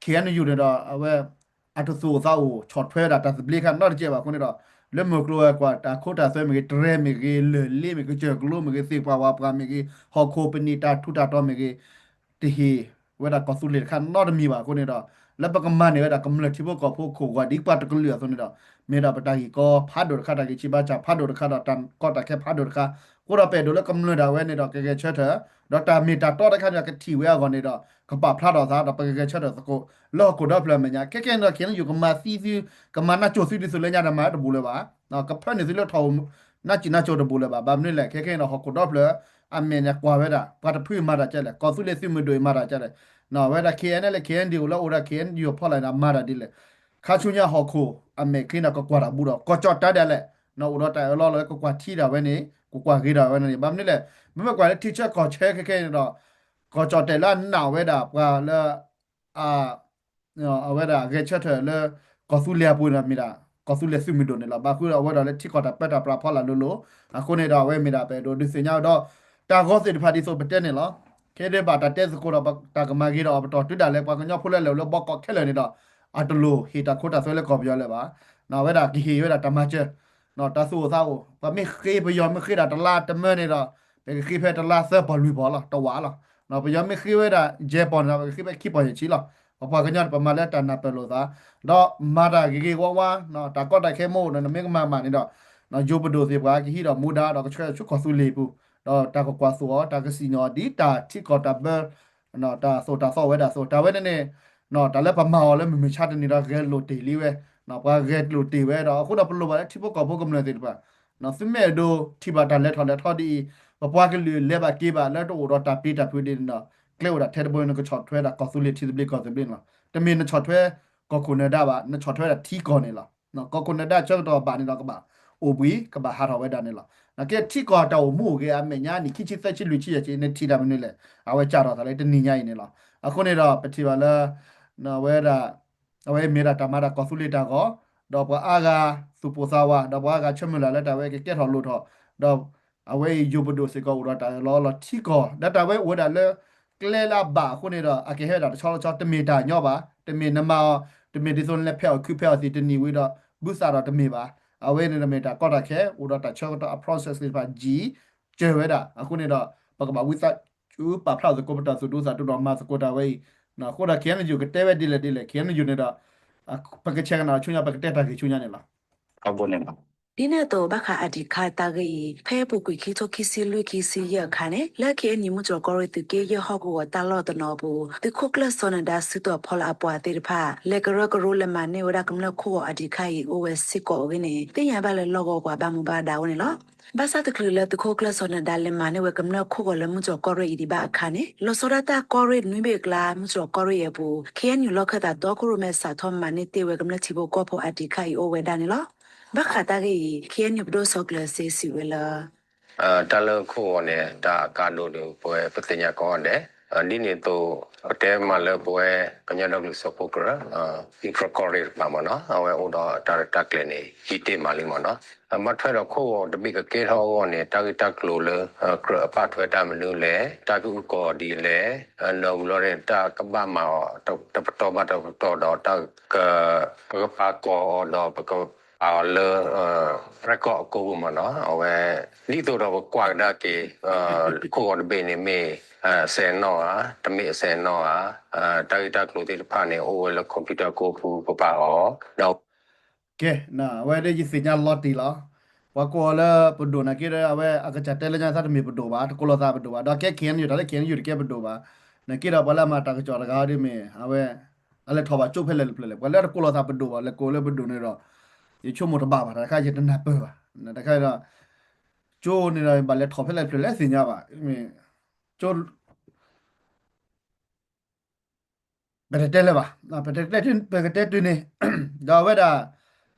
ခ့ၣ်အဲၣ်ယူၣ်န့ၣ်ဒီး အဝဲ အတသူၣ်အိၣ်သးအိၣ် ဆီၣ်ထွဲဝဲဒၣ်တၢ်သဘျ့ခါနီတစဲးဘၣ်အဃိန့ၣ်ဒီး လၢမုၢ်ကျိၤဝဲၤကွာ် တၢ်ခိတၢ်သွဲမ့ၢ်ဂ့ၤ တြဲၤမ့ၢ်ဂ့ၤ လၢၢ်လ့မ့ၢ် ကစၢၢ်ကျိၤမ့ၢ်ဂ့ၤ သ့ၣ်ပှၢ်ဝၣ်ပှၢ်မ့ၢ်ဂ့ၤ ဟီၣ်ခိၣ်ပနံာ်တၢ်ထူးတၢ်တီၤမ့ၢ်ဂ့ၤ တဟ့ၣ်ဝဲဒၣ်ကီၢ်သူလ့ၤတခါနီတမံၤဘၣ်အဃိန့ၣ်ဒီး လၢပကမၤန့ၢ်ဝဲဒၣ်ကမျၢၢ်ထံဖိကီၢ်ဖိခိၣ်ဂီၤဒ်ပှၤတကလုာ်အသိးန့ၣ်ဒီး မ့ၢ်ဒၣ်ပတၢ်ဂ့ၢ်ကီဖးဒိၣ်တခါ တၢ်ဂံၢ်ဆံးဘါစၢ်ဖးဒိၣ်တခါဒီး တၢ်ကီတၢ်ခဲဖးဒိၣ်တခါ အဃိဒီးပအဲၣ်ဒိးလၢကမျၢၢ်ဒၣ်ဝဲန့ၣ်ဒီး ကဂဲၤဆၢထၢၣ် ဒီးတၢ်မ့ၢ်တၢ်တီတခါန့ၣ်ဒီး ကထံၣ်ဝဲအဂီၢ်န့ၣ်ဒီး ကပာ်ဖျါထီၣ်သးဒီး ပကဂဲၤဆၢထၢၣ်သကိး လၢဟီၣ်ခိၣ်ဒီဖျၢၣ်အမဲာ်ညါ ခဲခဲအံၤန့ၣ်ဒီး ခ့ၣ်အဲၣ်ယူၣ် ကမၤသံသု ကမၤနၢ်စိၤသုဒ်သိးလၢညါဒီးမၤတဘူၣ်လၢၤဘၣ် ကဖၢနုာ်သုလၢထီၣ် နၢ်စံၣ်နၢ်စိၤတဘူၣ်လၢၤဘၣ်. ဘၣ်မနုၤလဲၣ် ခဲခဲအံၤဒီး ဟီၣ်ခိၣ်ဒီဖျၢၣ် အမဲာ်န့ၣ်ကွၢ်ဝဲဒၣ် ပှၤတဖုမၤတၢ်ကဲလဲၣ် ကီၢ်သူလ့ၤသုးမုၢ်ဒိၣ်အံၤမၤတၢ်ကဲလဲၣ် ဝဲဒၣ် ခ့ၣ်အဲၣ်ယူၣ် လၢ ခ့ၣ်အဲၣ်ယူၣ် ဖီလာ်န့ၣ်ဒီး မၤတၢ်ဒ်လဲၣ် ခါဆူညါဟီၣ်ခိၣ် အမဲာ်ချံန့ၣ် ကကွၢ်တၢ်ဘူးဒီး ကီၢ်ကၠီၣ်တဲၣ်ဒ်လဲၣ် အိၣ်ဒီးတၢ်အၢၣ်လီၤလီၤလၢကကွၢ်ထံဒၣ်ဝဲန့ၣ် ကကွၢ်ဂ့ၤဒၣ်ဝဲန့ၣ် ဘၣ်မနုၤလဲၣ် မ့မ့ၢ်ကွၢ်လၢထံဆၢကီၢ်ဆၢခဲခဲအံၤန့ၣ်ဒီး ကီၢ်ကၠီၣ်တဲၣ်လၢအနာ်ဝဲဒၣ်ပှၤလၢ အဝဲဒၣ်ဂဲၤဆၢထၢၣ်လၢ ကီၢ်သူလ့ၤအပူၤန့ၣ်ဒီး မ့ၢ်ဒၣ် ကီၢ်သူလ့ၤသုးမုၢ်ဒိၣ်န့ၣ်လီၤ. ဘၣ်ဃုဒီးအဝဲဒၣ်လၢထံကီၢ်တၢ်ပၢတၢ်ပြးဖီလာ်လိၤလိၤ အဃိန့ၣ်ဒီး အဝဲမ့ၢ်ဒၣ်ပအဲၣ်ဒိးဒုးသ့ၣ်ညါဒီး တၢ်ဂီၤသ့ၣ်တဖၣ်ဒ်သိးပတဲန့ၣ်လီၤ. ခဲဒ်ဘၣ်တၢ်တဲသကိးဒီး တၢ်ကမၤဂ့ၤဒီးအပတီၢ်တုၤဒၣ်လဲာ် ပှၤကညီဖိလၢလဲၤအိၣ်လၢဘီကီးခဲလၢာ်န့ၣ်ဒီး အတလိၣ်ဟ့ၣ်တၢ်ခိတၢ်သွဲလၢကီၢ်ပယီၤလၢၤဘၣ်. အဝဲဒၣ်ကဟ့ၣ်ဝဲဒၣ်တၢ်မၤစၢၤ တၢ်သူၣ်အိၣ်သးအိၣ် ပှၤမ့ၢ်ဃ့ပယီၤမ့ၢ်ဃ့ဒၣ်တလါတမၢန့ၣ်ဒီး ပကဃ့ဖဲတလါသၢပီၢ်လွံၢ်ပီၢ်လီၤ တဝာ်လီၤ. ပယီၤမ့ၢ်ဃ့ဝဲဒၣ်ယဲၢ်ပီၢ်န့ၣ်ဒီး ပကဃ့ဖဲခံပီၢ်ယဲၢ်ဆံလီၤ. ပပှၤကညီန့ၣ် ပမၤလၢတၢ်နၢ်ပၢၢ်လိာ်သး ဒီးမၤတၢ်ဂ့ၤဂ့ၤဝါဝါ တၢ်ကီတၢ်ခဲမ့ၢ်အိၣ်ဒီး နမ့ၢ်ကမၤမးန့ၣ်ဒီး ယိၤပဒိၣ်သ့ၣ်ပှၤကဟံးဒီးမူဒါ ဒီးကဆှၢဆူကီၢ်သူလ့ၤပူၤ ဒီးတၢ်ကကွၢ်သိးအီၤ တၢ်ကစံၣ်ညီၣ်အီၤ ဒ်တၢ်ထံကီၢ်တၢ်ဘၢ တၢ်သိၣ်တၢ်သီဝဲဒၣ်အသိး တၢ်ဝဲန့ၣ်န့ၣ် တၢ်လၢပမၤအီၤလၢမုၢ်မဆါတနံၤဒီး ဂဲၤလိာ်တ့ၢ်လံဝဲ ပှၤဂဲၤလိာ်တ့ၢ်ဝဲဒီး အဃိဒီးပလိၣ်ဘၣ်လၢထံဖိကီၢ်ဖိကမျၢၢ်သ့ၣ်တဖၣ် သုမ့ၢ်အဲၣ်ဒိးထံၣ်ဘၣ်တၢ်လဲၤထီၣ်လဲၤထီဒ်အံၤ ပပှၤကလုာ်လဲၤဘၣ်က့ၤဘၣ်လၢတအိၣ်ဒီးတၢ်ပျံၤတၢ်ဖုးဒ်န့ၣ်ဒီး ကျဲအိၣ်ဒၣ်ထဲတဘိန့ၣ် ကဆီၣ်ထွဲဒၣ်ကီၢ်သူလ့ၤထံသဘျ့ကီၢ်သဘျ့န့ၣ်လီၤ. တမ့ၢ်နဆီၣ်ထွဲ ကီၢ်ခိၣ်နၢၤဒါဘၣ် နဆီၣ်ထွဲဒၣ်ထံကီၢ်န့ၣ်လီၤ. ကီၢ်ခိၣ်နၢၤဒါဆၢကတီၢ်ဘၣ်န့ၣ်ဒီး ကဘၣ်အိၣ်ဘှံး ကဘၣ်ဟးထီၣ်ဝဲဒၣ်န့ၣ်လီၤ. နာ်က့ထံကီၢ်တၢ်အိၣ်မူအိၣ်ဂ့ၤ အမဲာ်ညါနံၣ်ခံဆံသၢဆံလွံၢ်ဆံယဲၢ်ဆံ နထံၣ်တၢ်မနုၤလဲၣ် အဝဲစးထီၣ်သးလၢတနံၤညါအံၤန့ၣ်လီၤ. အဃိန့ၣ်ဒီး ပထံၣ်ဘၣ်လၢ အဝဲဒၣ် အဝဲမ့ၢ်ဒၣ်တၢ်မၤတၢ်ကီၢ်သူလ့ၤတၢ်ဂီၤ ဒီးပှၤအါဂၤသူၣ်ပိၢ်သးဝး ဒီးပှၤအါဂၤဆၢမုၢ်လၢ်လၢတၢ်ဝဲကကဲထီၣ်လိၣ်ထီၣ် ဒီးအဝဲအံၤယိၤပဒိၣ်စ့ၢ်ကီးအိၣ်ဒီးတၢ်အၢၣ်လီၤအီလီၤထံကီၢ် ဒီးတၢ်ဝဲအိၣ်ဝဲဒၣ်လၢ ကျဲလၢအဘၣ်အဃိန့ၣ်ဒီး အကဟဲဒၣ်တဆီတဆီ တမ့ၢ်တၢ်ညီဘၣ် တမ့ၢ်နမၤအီၤ တမ့ၢ်ဒ်သိးနလဲၤဖဲးအီၤခုဖဲးအီၤသ့ၣ်တနံၤဝံၤဒီး ဘုသးဒီးတမ့ၢ်ဘၣ်. အဝဲန့ၣ်ဒီးမ့ၢ်တၢ်ကီတၢ်ခဲ အိၣ်ဒီးတၢ်ဆၢကတီၢ်အ process သ့ၣ်တဖၣ် ကၢၤဝဲဒၣ် အဃိန့ၣ်ဒီး ပကဘၣ်ဝံသးစူၤပာ်ဖျါသကိးပတၢ်သူၣ်ဒူသးဒူဒီးမၤသကိးတၢ်ဝဲအံၤ အဃိဒီး ခ့ၣ်အဲၣ်ယူၣ် ကတဲဝဲဒ်လဲၣ်ဒ်လဲၣ် ခ့ၣ်အဲၣ်ယူၣ် န့ၣ်ဒီး ပကဆဲးကနၣ်ဆူညါ ပကတဲတၢ်ဂ့ၢ်ဆူညါန့ၣ်လီၤ. ဒ်န့ၣ်အသိး ဘၣ်ဃးအတံၢ်ခါတၢ်ဂ့ၢ်အံၤ ဖဲအပူၤကွံာ်ခံကထိခံဆံလွံၢ်ခံဆံယဲၢ်အခါန့ၣ် လၢ ခ့ၣ်အဲၣ်ယူၣ် မူတြီၢ်ကီၢ်ရ့ၣ်သုးက့ယဲၢ်ဟီၣ်ကဝီၤတၢ်လီၢ်တနီၤအပူၤ သုးခိၣ်ကျၢၢ်စီၤနဒါစုတီၤဖီလာ်အပှၤသ့ၣ်တဖၣ် လဲၤကရၢကရိလဲၤမၤန့ၢ်ဝဲဒၣ်ကမျၢၢ်ခိၣ်ဂီၤအတံၢ်ခါအံၤအိၣ်ဝဲစ့ၢ်ကီးအဂ့ၢ်န့ၣ် သ့ၣ်ညါဘၣ်လၢလီၢ်ကဝီၤပှၤဘၣ်မူဘၣ်ဒါအအိၣ်န့ၣ်လီၤ. ဘၣ်ဆၣ်တချုးလၢသုးခိၣ်ကျၢၢ်စီၤနဒါလဲၤမၤန့ၢ်ဝဲကမျၢၢ်ခိၣ်ဂီၤလၢမူတြီၢ်ကီၢ်ရ့ၣ်အံၤဒံးဘၣ်အခါန့ၣ် လီၤဆီဒၣ်တၢ်ကီၢ်ရ့ၣ်နွံဘ့ၣ်အကျါ မူတြီၢ်ကီၢ်ရ့ၣ်အံၤအပူၤ ခ့ၣ်အဲၣ်ယူၣ် လီၢ်ခၢၣ်သးဒီခိၣ်ရိၣ်မဲစးထီၣ်မၤန့ၢ်တ့ၢ်ဝဲကမျၢၢ်ထံဖိကီၢ်ဖိအတံၢ်ခါအံၤအိၣ်ဝဲဒၣ်န့ၣ်လီၤ. ဘၣ်ဃးတၢ်ဂ့ၢ်အံၤ ခ့ၣ်အဲၣ်ယူၣ် ပဒိၣ်စီၤကျၢၤစ့စံးဝဲလၢ တၢ်လၢခိၣ်ဂီၤန့ၣ် တၢ်အကါဒိၣ်ဒီးပဝဲပသ့ၣ်ညါကိးဂၤဒဲး, ဒ်န့ၣ်အသိး ပတဲမးလၢပဝဲကညီဒီကလုာ်စၢဖှိၣ်ကရၢ မူတြီၢ်ကီၢ်ရ့ၣ်တဖၣ်မ့ၢ်နီၤ အဝဲအိၣ်ဒီးတၢ်ရဲၣ်တၢ်ကျဲၤန့ၣ် ယံာ်တ့ၢ်မးလံမ့ၢ်နီၤ. ဘၣ်ထွဲဒီးခိၣ်ဂီၤတဘ့ၣ်ကကဲထီၣ်အဂီၢ်န့ၣ် တၢ်ဂ့ၢ်တၢ်ကျိၤလၢ ကြၢးအပာ်ထွဲတၢ်မနုၤလဲၣ်, တၢ်ကအုၣ်ကီၤဒ်လဲၣ်, နီၢ်ဂုၤလီၤန့ၣ် တၢ်ကဘၣ်မၤအီၤ တပတီၢ်ဘၣ်တပတီၢ်ဒီး တၢ်က ပကပာ်ကီၤအီၤဒီး ပကပာ်အီၤလၢ record အကိပူၤမ့ၢ်နီၤ. အဝဲ ဒ်သိးဒီးပကွၢ်ကဒါက့ၤ ခိၣ်ဂီၤတဘ့ၣ်န့ၣ်မ့ၢ် အစဲးနီၣ်ဧါ, တမ့ၢ်အစဲးနီၣ်ဧါ, တၢ်ဂ့ၢ်တၢ်ကျိၤသ့ၣ်တဖၣ်န့ၣ် အိၣ်ဝဲလၢ computer ကိပူၤ ပပာ်အီၤ ဒီး ကဲ, အဝဲဒၣ်ယသ့ၣ်ညါလီၤတံၢ်လီၤ. ပှၤကိးအီၤလၢပဒိၣ်နာ်က့ဒီး အဝဲအကစၢ်တဲလၢညါသးတမ့ၢ်ပဒိၣ်ဘၣ်, တကိးလီၤသးပဒိၣ်ဘၣ်, ဒီးကဲ ခ့ၣ်အဲၣ်ယူၣ် တၢ်လၢ ခ့ၣ်အဲၣ်ယူၣ် တကဲပဒိၣ်ဘၣ်. နာ်က့ဒီးပှၤလၢအမၤတၢ်ကစီၣ်တဂၤဒ်မ့ၢ် အဝဲ အလဲၤထီၣ်ဘၣ်ကၠိဖဲလဲၣ်တဖျၢၣ်လဲၣ်, ပှၤလၢတကိးလီၤသးပဒိၣ်ဘၣ် လဲၤကိးလၢပဒိၣ်န့ၣ်ဒီး ယဆိကမိၣ်တဘၣ်ဘၣ်, တၢ်တခါယတနၢ်ပၢၢ်ဘၣ်, တၢ်တခါဒီး ကၠိန့ၣ်ဒီး ဘၣ်လဲၤထီၣ်ဖဲလဲၣ်ဖျၢၣ်လဲၣ်သ့ၣ်ညါဘၣ်, ကၠိ ပတတဲလၢၤဘၣ်, ပတတဲ ပကတဲတုၤန့ၣ်, ဒီးအဝဲဒၣ်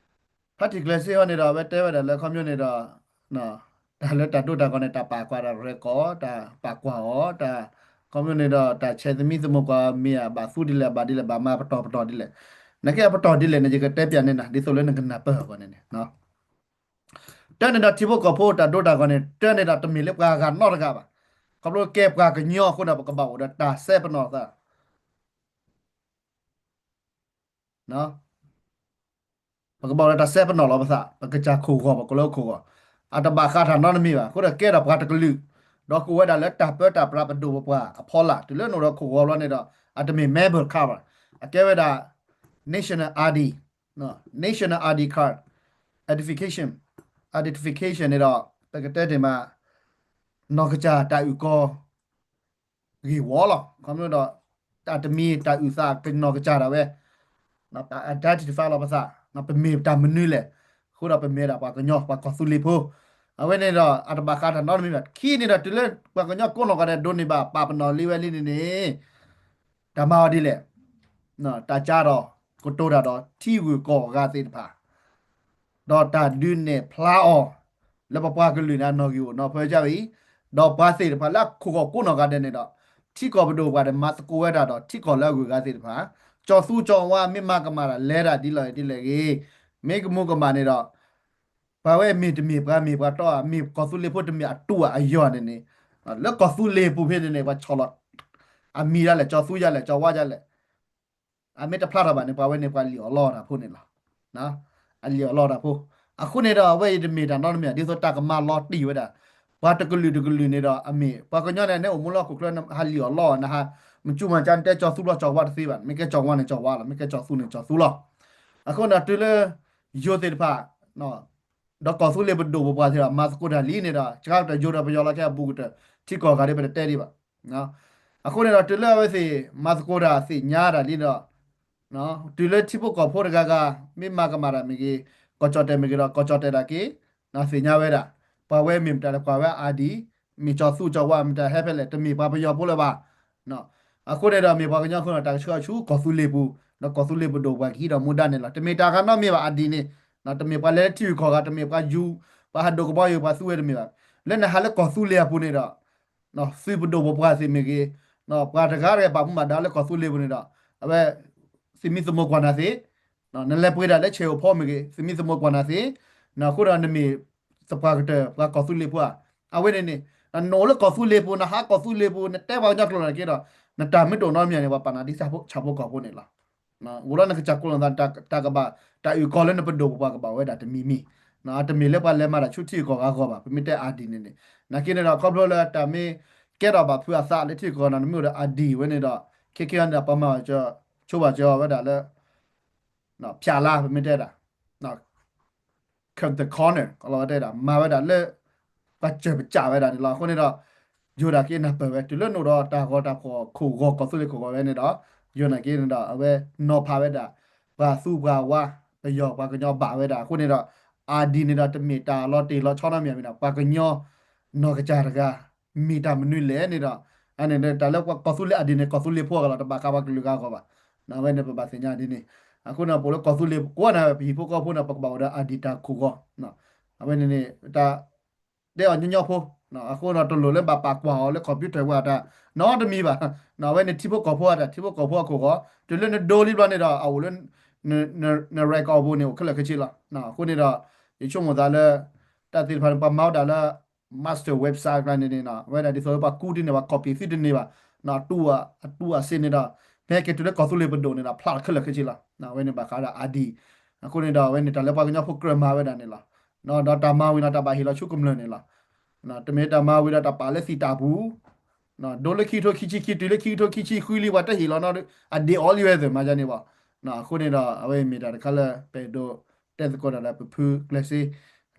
ဖါတံၢ်ကျဲၤစ့ဟီန့ၣ်ဒီး အဝဲတဲဝဲဒၣ်လၢခီဖျိန့ၣ်ဒီး တၢ်လၢတၢ်ဒိတၢ်ဂီၤန့ၣ် တၢ်ပာ်ကွၢ်တၢ်ရဲၣ်ကီၢ် တၢ်ပာ်ကွၢ်အီၤ တၢ် ခီဖျိန့ၣ်ဒီး တၢ်ဆဲးသမံသမိးကွၢ်မ့ၢ်အဘၣ်သူဒ်လဲၣ် အဘၣ်ဒ်လဲၣ် ဘၣ်မၤပတီၢ်ပတီၢ်ဒ်လဲၣ်, နကဲအပတီၢ်ဒ်လဲၣ်န့ၣ် ယကတဲပျးန့ၢ်နၤ ဒ်သိးလၢနကနၢ်ပၢၢ်အဂီၢ်န့ၣ်န့ၣ်, တၢ်န့ၣ်ဒီးထံဖိကီၢ်ဖိတၢ်ဒိတၢ်ဂီၤန့ၣ် တၢ်န့ၣ်ဒီးတမ့ၢ်လၢပှၤဂၤနီတဂၤဘၣ်, ခီဖျိကဲပှၤကညီအဃိဒီး ပကဘၣ်အိၣ်ဒီးတၢ်စဲပနီၣ်သး ပကဘၣ်အိၣ်ဒီးတၢ်စဲပနီၣ်လီၤပသး, ပကစၢ်ခိၣ်ဂီၤ ပကလၢခိၣ်ဂီၤ, အတဘၣ်ဃးတၢ်နီတမံၤဘၣ်. အဃိဒီးကဲထီၣ်ပှၤတကလုာ်, ဒီးကအိၣ်ဝဲဒၣ်လၢတၢ်ပၢတၢ်ပြးပဒိၣ်ပပှၢ်အဖီလာ်, တုၤလၢနအိၣ်ဒီးခိၣ်ဂီၤဘျီန့ၣ်ဒီး အတမ့ၢ် member card ဘၣ်, အကဲဝဲဒၣ် national I D, national I D card, identification, identification န့ၣ်ဒီး ပကတဲတ့ၢ်မး နီၢ်ကစၢ်တၢ်အုၣ်ကီၤ ဂ့ၢ်ဝီလီၤ. ခီဖျိဒီး တၢ်တမံၤတၢ်အုၣ်သးကနီၢ်ကစၢ်ဒၣ်ဝဲ, identify လီၤပသး, ပမ့ၢ်တၢ်မနုၤလဲၣ်, အဃိဒီးပမ့ၢ်ဒၣ်ပှၤကညီ ပှၤကီၢ်သူလ့ၤဖိ, အဝဲန့ၣ်ဒီး အတဘၣ်ဃးတၢ်နီတမံၤဘၣ်. ခံန့ၣ်ဒီး တုၤလၢပှၤကညီကိးနီၢ်ဂၤဒဲး ဒိးန့ၢ်ဘၣ်ပာ်ပနီၣ်လံဝဲလံန့ၣ်န့ၣ် တၢ်မၤအီၤဒ်လဲၣ်, တၢ်ကၢဒီး ကတိၤတၢ်ဒီးထံဂုၤကီၢ်ဂၤသ့ၣ်တဖၣ် ဒီးတၢ်ဒုးနဲၣ်ဖျါအီၤ လၢပပှၤကလုာ်န့ၣ် အနီၣ်ဂံၢ်အိၣ်နီၣ်ဖၢကၢအံၤ, ဒီးပှၤသ့ၣ်တဖၣ်လၢအခိၣ်ဂီၤကိးနီၢ်ဂၤဒဲးန့ၣ်ဒီး ထံကီၢ်ပဒိၣ်ပှၤဒီး မၤသကိးဝဲဒၣ်ဒီး ထံကီၢ်လၢအဂုၤအဂၤသ့ၣ်တဖၣ်, ကၠီၤသူကၠီၤဝါ မ့ၢ်မၤကမၣ်တၢ်လဲၤတၢ်ဒ်လဲၣ်ဒ်လဲၣ်ဂ့ၤ, မ့ၢ်ကမူၤကမၣ်န့ၣ်ဒီး ပှၤဝဲမ့ၢ်တမ့ၢ်ပှၤမ့ၢ်ပှၤတီဧါ, မ့ၢ်ကီၢ်သူလ့ၤဖိတမ့ၢ်အတူၢ်အယီၤန့ၣ်န့ၣ်, လၢကီၢ်သူလ့ၤပူၤဖဲန့ၣ်န့ၣ် ပှၤဆီၣ်လီၤ အမံၤဒၣ်လဲာ် ကၠီၤသူဒၣ်လဲာ် ကၠီၤဝါဒၣ်လဲာ် အမ့ၢ်တဖျါထီၣ်ဘၣ်န့ၣ် ပှၤဝဲန့ၣ် ပှၤလံၣ်အီၣ်လီအီၣ်တၢ်ဖိန့ၣ်လီၤ. အလံၣ်အီၣ်လီတၢ်ဖိ. အဃိန့ၣ်ဒီး အဝဲအံၤတမ့ၢ်တၢ်နီတမံၤ ဒ်သိးတၢ်ကမၤလီၤတံၢ်ဝဲဒၣ် ပှၤတကလုာ်တကလုာ်န့ၣ်ဒီး အမ့ၢ်ပှၤကညီန့ၣ် နအိၣ်မူလၢဟီၣ်ခိၣ်ချၢ နဟးလံၣ်အီၣ်လီအီၣ် နဟး မစူၢ်မၤကၠါ နတဲကၠီၤသူလီၤကၠီၤဝါတသ့ဘၣ်, မ့ၢ်ကဲကၠီၤဝါန့ၣ်ကၠီၤဝါလီၤ, မ့ၢ်ကဲကၠီၤသူန့ၣ်ကၠီၤသူလီၤ. အဃိန့ၣ်ဒီး တုၤလၢ ယိၤသ့ၣ်တဖၣ် ဒီးကီၢ်သူလ့ၤပဒိၣ်ပပှၢ်သ့ၣ်တဖၣ် မၤသကိးတၢ်လံန့ၣ်ဒီး စှၤကတၢၢ်ယိၤဒီးပယီၤလီၤ ကဲအဘူးကတၢၢ် ထံကီၢ်ဂၤဒ်ပတတဲဒံးဘၣ်. အဃိန့ၣ်ဒီး တုၤလၢအဝဲသ့ၣ် မၤသကိးတၢ်သ့ၣ်ညါတၢ်လံဒီး တုၤလၢထံဖိကီၢ်ဖိတဂၤဂၤ မ့ၢ်မၤကမၣ်တၢ်မ့ၢ်ဂ့ၤ ကီၢ်ကၠီၣ်တဲၣ်မ့ၢ်ဂ့ၤဒီး ကီၢ်ကၠီၣ်တဲၣ်ဒၣ်က့ၤ သ့ၣ်ညါဝဲဒၣ် ပှၤဝဲမ့ၢ်မတၤလဲၣ် ကွၢ်ဝဲ ID မ့ၢ်ကၠီၤသူကၠီၤဝါ မတၤဟဲဖဲလဲၣ် တမ့ၢ်ပှၤပယီၤဖိလၢၤဘၣ်. အဃိန့ၣ်ဒီး မ့ၢ်ပှၤကညီအဃိန့ၣ် တၢ်ကဆှၢဆူကီၢ်သူလ့ၤပူၤ ဒီးကီၢ်သူလ့ၤပဒိၣ်ပှၤကဟံးထီၣ်မူဒါန့ၣ်လီၤ. တမ့ၢ်တၢ်ဂၤနီတမံၤဘၣ် ID န့ၣ် တမ့ၢ်ပှၤလဲၤလၢထံဂုၤကီၢ်ဂၤ တမ့ၢ်ပှၤယူၤ ပှၤဟးဒိးကဘီယူၤ ပှၤသူဝဲတမ့ၢ်ဘၣ်. လၢနဟးလၢကီၢ်သူလ့ၤအပူၤန့ၣ်ဒီး သုးပဒိၣ်ပပှၢ်သ့ၣ်မ့ၢ်ဂ့ၤ, ပှၤတဂၤတဂၤဘၣ်မူဘၣ်ဒါလၢကီၢ်သူလ့ၤပူၤန့ၣ်ဒီး အဝဲ သုးမံသမိးကွၢ်နၤသ့, နလဲၤပှ့ၤဒၣ်လၢဆဲးအိၣ်ဖီမ့ၢ်ဂ့ၤ သုးမံသမိးကွၢ်နၤသ့, အဃိဒီးနမ့ၢ်သပှၢ်ကတၢၢ်ပှၤကီၢ်သူလ့ၤဖိဧါ. အဝဲန့ၣ်န့ၣ် နအိၣ်လၢကီၢ်သူလ့ၤပူၤ နဟးကီၢ်သူလ့ၤပူၤ နတဲပှၤကညီကျိာ်နာ်က့ဒီး နတၢ်မ့ၢ်တအိၣ်နီတမံၤန့ၣ် ပှၤပာ်နၤဒ်ဆၣ်ဖိကီၢ်ဖိန့ၣ်လီၤ. အိၣ်လၢနကစၢ်ကျိာ်နာ်က့ တၢ်ကဘၣ် တၢ်အုၣ်ကီၤလၢနပဒိၣ်ပပှၢ်ကဘၣ်ဝဲဒၣ်တမံၤမံၤ, တမ့ၢ်လၢပှၤလဲၤမၤတၢ်ဆူထံဂုၤကီၢ်ဂၤအဂီၢ်ဘၣ် ပမ့ၢ်တဲ ID န့ၣ်န့ၣ်. နာ်က့န့ၣ်ဒီး ခီဖျိလၢတၢ်မ့ၢ်ကဲထီၣ်ဘၣ်ဖုးအသးလၢထံဂုၤကီၢ်ဂၤန့ၣ် နမ့ၢ်အိၣ်ဒီး ID ဝဲန့ၣ်ဒီး ခဲကဲန့ၣ်ဒီး ပှၤမၤဆိဘၣ်ဆိဝဲဒၣ်လၢ ဖၠးလါ ပမ့ၢ်တဲဒၣ် cut the corner လီၤဝဲတဲဒၣ် မၤဝဲဒၣ်လၢ ပှၤစၢၢ်ပစးဝဲဒၣ်န့ၣ်လီၤ. အဃိန့ၣ်ဒီး ယိၤဒၣ်က့နၢ်ပၢၢ်ဝဲ တုၤလၢနအိၣ်ဒီးတၢ်ဂီၤတၢ်ဖီၣ်ခိၣ်ဂီၤကီၢ်သူလ့ၤခိၣ်ဂီၤဝဲန့ၣ်ဒီး ယိၤနာ်က့န့ၣ်ဒီး အဝဲနီၤဖးဝဲဒၣ် ပှၤသူပှၤဝါ ပယီၤပှၤကညီဘၣ်ဝဲဒၣ် အဃိန့ၣ်ဒီး ID န့ၣ်ဒီး တမ့ၢ်တၢ်လီၤတံၢ်လီၤဆီနီတမံၤမ့ၢ်ဒီး ပှၤကညီ နီၢ်ကစၢ်တဂၤ မ့ၢ်တၢ်မနုၤလဲၣ်န့ၣ်ဒီး အန့ၣ်တၢ်လၢပှၤကီၢ်သူလ့ၤ ID န့ၣ် ကီၢ်သူလ့ၤဖိအဂီၢ်လီၤ တဘၣ်ဃးပှၤကလုာ်ဂၤအဂီၢ်ဘၣ်. အဝဲန့ၣ်ပဘၣ်သ့ၣ်ညါဒ်န့ၣ်. အဃိန့ၣ် ပအိၣ်လၢကီၢ်သူလ့ၤကိးဂၤဒဲး ပဟံၣ်ဖိဃီဖိန့ၣ် ပကဘၣ်အိၣ်ဒီး ID တၢ်ခိၣ်ဂီၤ အဝဲန့ၣ်န့ၣ် တၢ်တဲအီၤညီညီဖိ အဃိန့ၣ် တလိၣ်လၢဘၣ်ပာ်ကွၢ်အီၤလၢ computer ဝဲအတၢ်နီတမံၤဘၣ်. အဝဲန့ၣ်ထံဖိကီၢ်ဖိအတၢ် ထံဖိကီၢ်ဖိအခိၣ်ဂီၤ တုၤလၢနဒိလံဘျီန့ၣ်ဒီး အအိၣ်လၢ န record အပူၤန့ၣ် အိၣ်ခဲလၢာ်ခဲဆ့လီၤ. အဃိန့ၣ်ဒီး ယဆိကမိၣ်သးလၢ တၢ်သ့ၣ်တဖၣ်န့ၣ် ပှၤမၤဝဲဒၣ်လၢ master website ကျါန့ၣ်န့ၣ် အဝဲဒၣ်ဒ်သိးလၢပှၤကူတန့ၢ်ဘၣ် copy သုတန့ၢ်ဘၣ် အတူၢ်အစ့န့ၣ်ဒီး ဖဲက့ၤတုၤလၢကီၢ်သူလ့ၤပဒိၣ်န့ၣ်ဒီး ဖျါလီၤခဲလၢာ်ခဲဆ့လီၤ. အဝဲန့ၣ်ဘၣ်ဃးဒီး ID အဃိန့ၣ်ဒီး အဝဲန့ၣ်တၢ်လၢပှၤကညီဖိကြၢးမၤဝဲဒၣ်န့ၣ်လီၤ. ဒီးတၢ်မၤဝံၤဒီးတၢ်ဘၣ်ဟ့ၣ်လီၤဆူကမျၢၢ်န့ၣ်လီၤ. တမ့ၢ်တၢ်မၤဝံၤဒီးတၢ်ပာ်လၢသံာ်တၢ်ပူၤ ဒိလၢခံကထိခံဆံခံ တုၤလၢခံကထိခံဆံဃုလံ ပှၤတဟ့ၣ်လီၤနီၤ အဒ့အီလံဝဲသ့ၣ်မၤယါန့ၣ်ဘၣ်. အဃိန့ၣ်ဒီး အဝဲမ့ၢ်တၢ်တခါလၢ ပအဲၣ်ဒိးတဲသကိးတၢ်ဒီးပဖုကျဲးစ့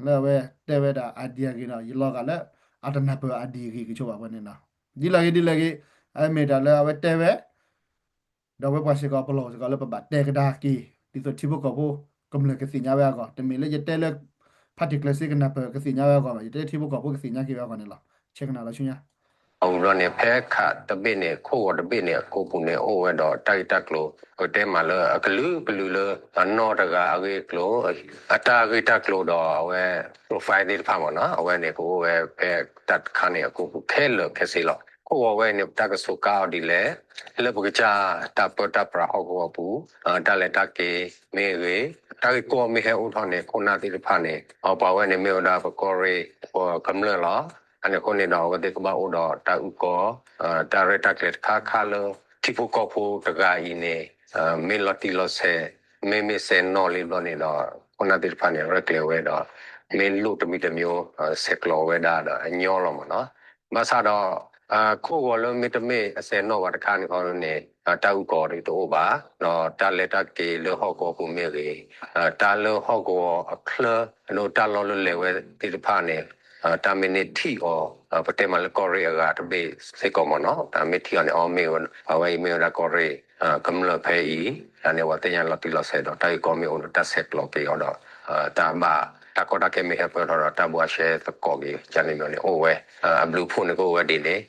လၢအဝဲတဲဝဲဒၣ် ID အဂ့ၢ်ဒီး ယလီၤဂာ်လၢ အတနၢ်ပၢၢ် ID အဂ့ၢ်ကဆိဘၣ်ဝဲန့ၣ်လီၤ. ဒ်လဲၣ်ဂ့ၤဒ်လဲၣ်ဂ့ၤ အဝဲမ့ၢ်တၢ်လၢအဝဲတဲဝဲ ဒီးဝဲပှၤစ့ၢ်ကီးပလီၢ်စ့ၢ်ကီးလၢပဘၣ်တဲကဒါက့ၤ ဒ်သိးထံဖိကီၢ်ဖိ ကမျၢၢ်ကသ့ၣ်ညါဝဲအဂီၢ်, တမ့ၢ်လၢယတဲလၢ ဖါတံၢ်ကျၢၤစ့ကနၢ်ပၢၢ်ကသ့ၣ်ညါဝဲအဂီၢ်ဘၣ်, ယတဲထံဖိကီၢ်ဖိကသ့ၣ်ညါက့ၤဝဲအဂီၢ်န့ၣ်လီၤ. ဆဲးကနၣ်လီၤဆူညါ အဝံၤဘျီန့ၣ် ဖဲခးတဘ့ၣ်န့ၣ် ခိၣ်ဂီၤတဘ့ၣ်န့ၣ် အကိပူၤန့ၣ် အိၣ်ဝဲဒီးတၢ်ဂ့ၢ်တၢ်ကျိၤ ပတဲမးလၢအကလုာ်ကလုာ်လၢ အနီၢ်တဂၤအဂ့ၢ်အကျိၤ အတၢ်ဂ့ၢ်တၢ်ကျိၤဒီးအဝဲ profile သ့ၣ်တဖၣ်မ့ၢ်နီၤ အဝဲန့ၣ်ကအိၣ်ဝဲဖဲတၢ်တခါန့ၣ် အကိပူၤခဲလၢာ်ခဲဆ့လီၤ. ခိၣ်ဂီၤဝဲန့ၣ် ပတၢ်ကစူးကါအီၤဒ်လဲၣ်, လၢပကစၢ်တၢ်ပၢတၢ်ပြးဟီၣ်ကဝီၤပူၤ တၢ်လဲၤတၢ်က့ၤမ့ၢ်ဂ့ၤ, တၢ်ဂ့ၢ်ကီမ့ၢ်ဟဲအိၣ်ထီၣ်န့ၣ် ခိၣ်နၢ်သ့ၣ်တဖၣ်န့ၣ် အပှၤဝဲန့ၣ်မ့ၢ်ဝဲဒၣ်ပကီၢ်ရ့ၣ် ပကမျၢၢ်လီၤ. အန့ၣ်အဃိန့ၣ်ဒီး အဝဲသ့ၣ်ကဘၣ်အိၣ်ဒီးတၢ်အုၣ်ကီၤ တၢ်ရဲၣ်တၢ်ကျဲၤတခါခါလၢ ထံဖိကီၢ်ဖိတဂၤအံၤန့ၣ် မ့ၢ်လီၤတံၢ်လီၤဆဲး မ့မ့ၢ်ဆဲးနီၣ်လံဘျီန့ၣ်ဒီး ခိၣ်နၢ်သ့ၣ်တဖၣ်န့ၣ် ရဲၣ်ကျဲၤဝဲဒီး မ့ၢ်လိၣ်တမံၤတမံၤ ဆဲးကျိးဝဲဒၣ်ဒီးအညီလီၤမ့ၢ်နီၤ. ဘၣ်ဆၣ်ဒီး ခိၣ်ဂီၤလၢမ့တမ့ၢ်အဆဲးနီၣ်ဘၣ်တခါန့ၣ်ဃီန့ၣ် တၢ်အုၣ်ကီၤဒ်တအိၣ်ဘၣ်, ဒီးတၢ်လဲၤတၢ်က့ၤလၢဟီၣ်ကဝီၤပူၤမ့ၢ်ဂ့ၤ, တၢ်လၢဟီၣ်ကဝီၤအချၢ ဒီးတၢ်လီၢ်လၢလဲၤဝဲသ့ၣ်တဖၣ်န့ၣ် တၢ်မ့ၢ်န့ၢ်ထံၣ်အီၤ ပတဲမးလၢကီၢ်ရ့ၣ်အဂၤတဘ့ၣ်စ့ၢ်ကီးမ့ၢ်နီၤ, တၢ်မ့ၢ်ထံၣ်အီၤန့ၣ် အီမ့ၢ်ဝဲ အဝဲအံၤမ့ၢ်ဝဲဒၣ်ကီၢ်ရ့ၣ် ကမျၢၢ်ဖဲအံၤ, တၢ်န့ၣ်အဝဲသ့ၣ်ညါလီၤတံၢ်လီၤဆဲးဒီး တၢ်ဂ့ၢ်ကီမ့ၢ်အိၣ်ဒီးတၢ်ဆဲးကျိးက့ၤအီၤဒီး တၢ်ဘၣ် တၢ်ကီတၢ်ခဲမ့ၢ်ဟဲပၢၢ်ထီၣ်ဒီး တၢ်ဘှါရှဲသကိးက့ၤ ကန့ၣ်မ့ၢ်န့ၣ်အိၣ်ဝဲ အဘျုးအဖှိၣ်န့ၣ်ကအိၣ်ဝဲဒ်န့ၣ်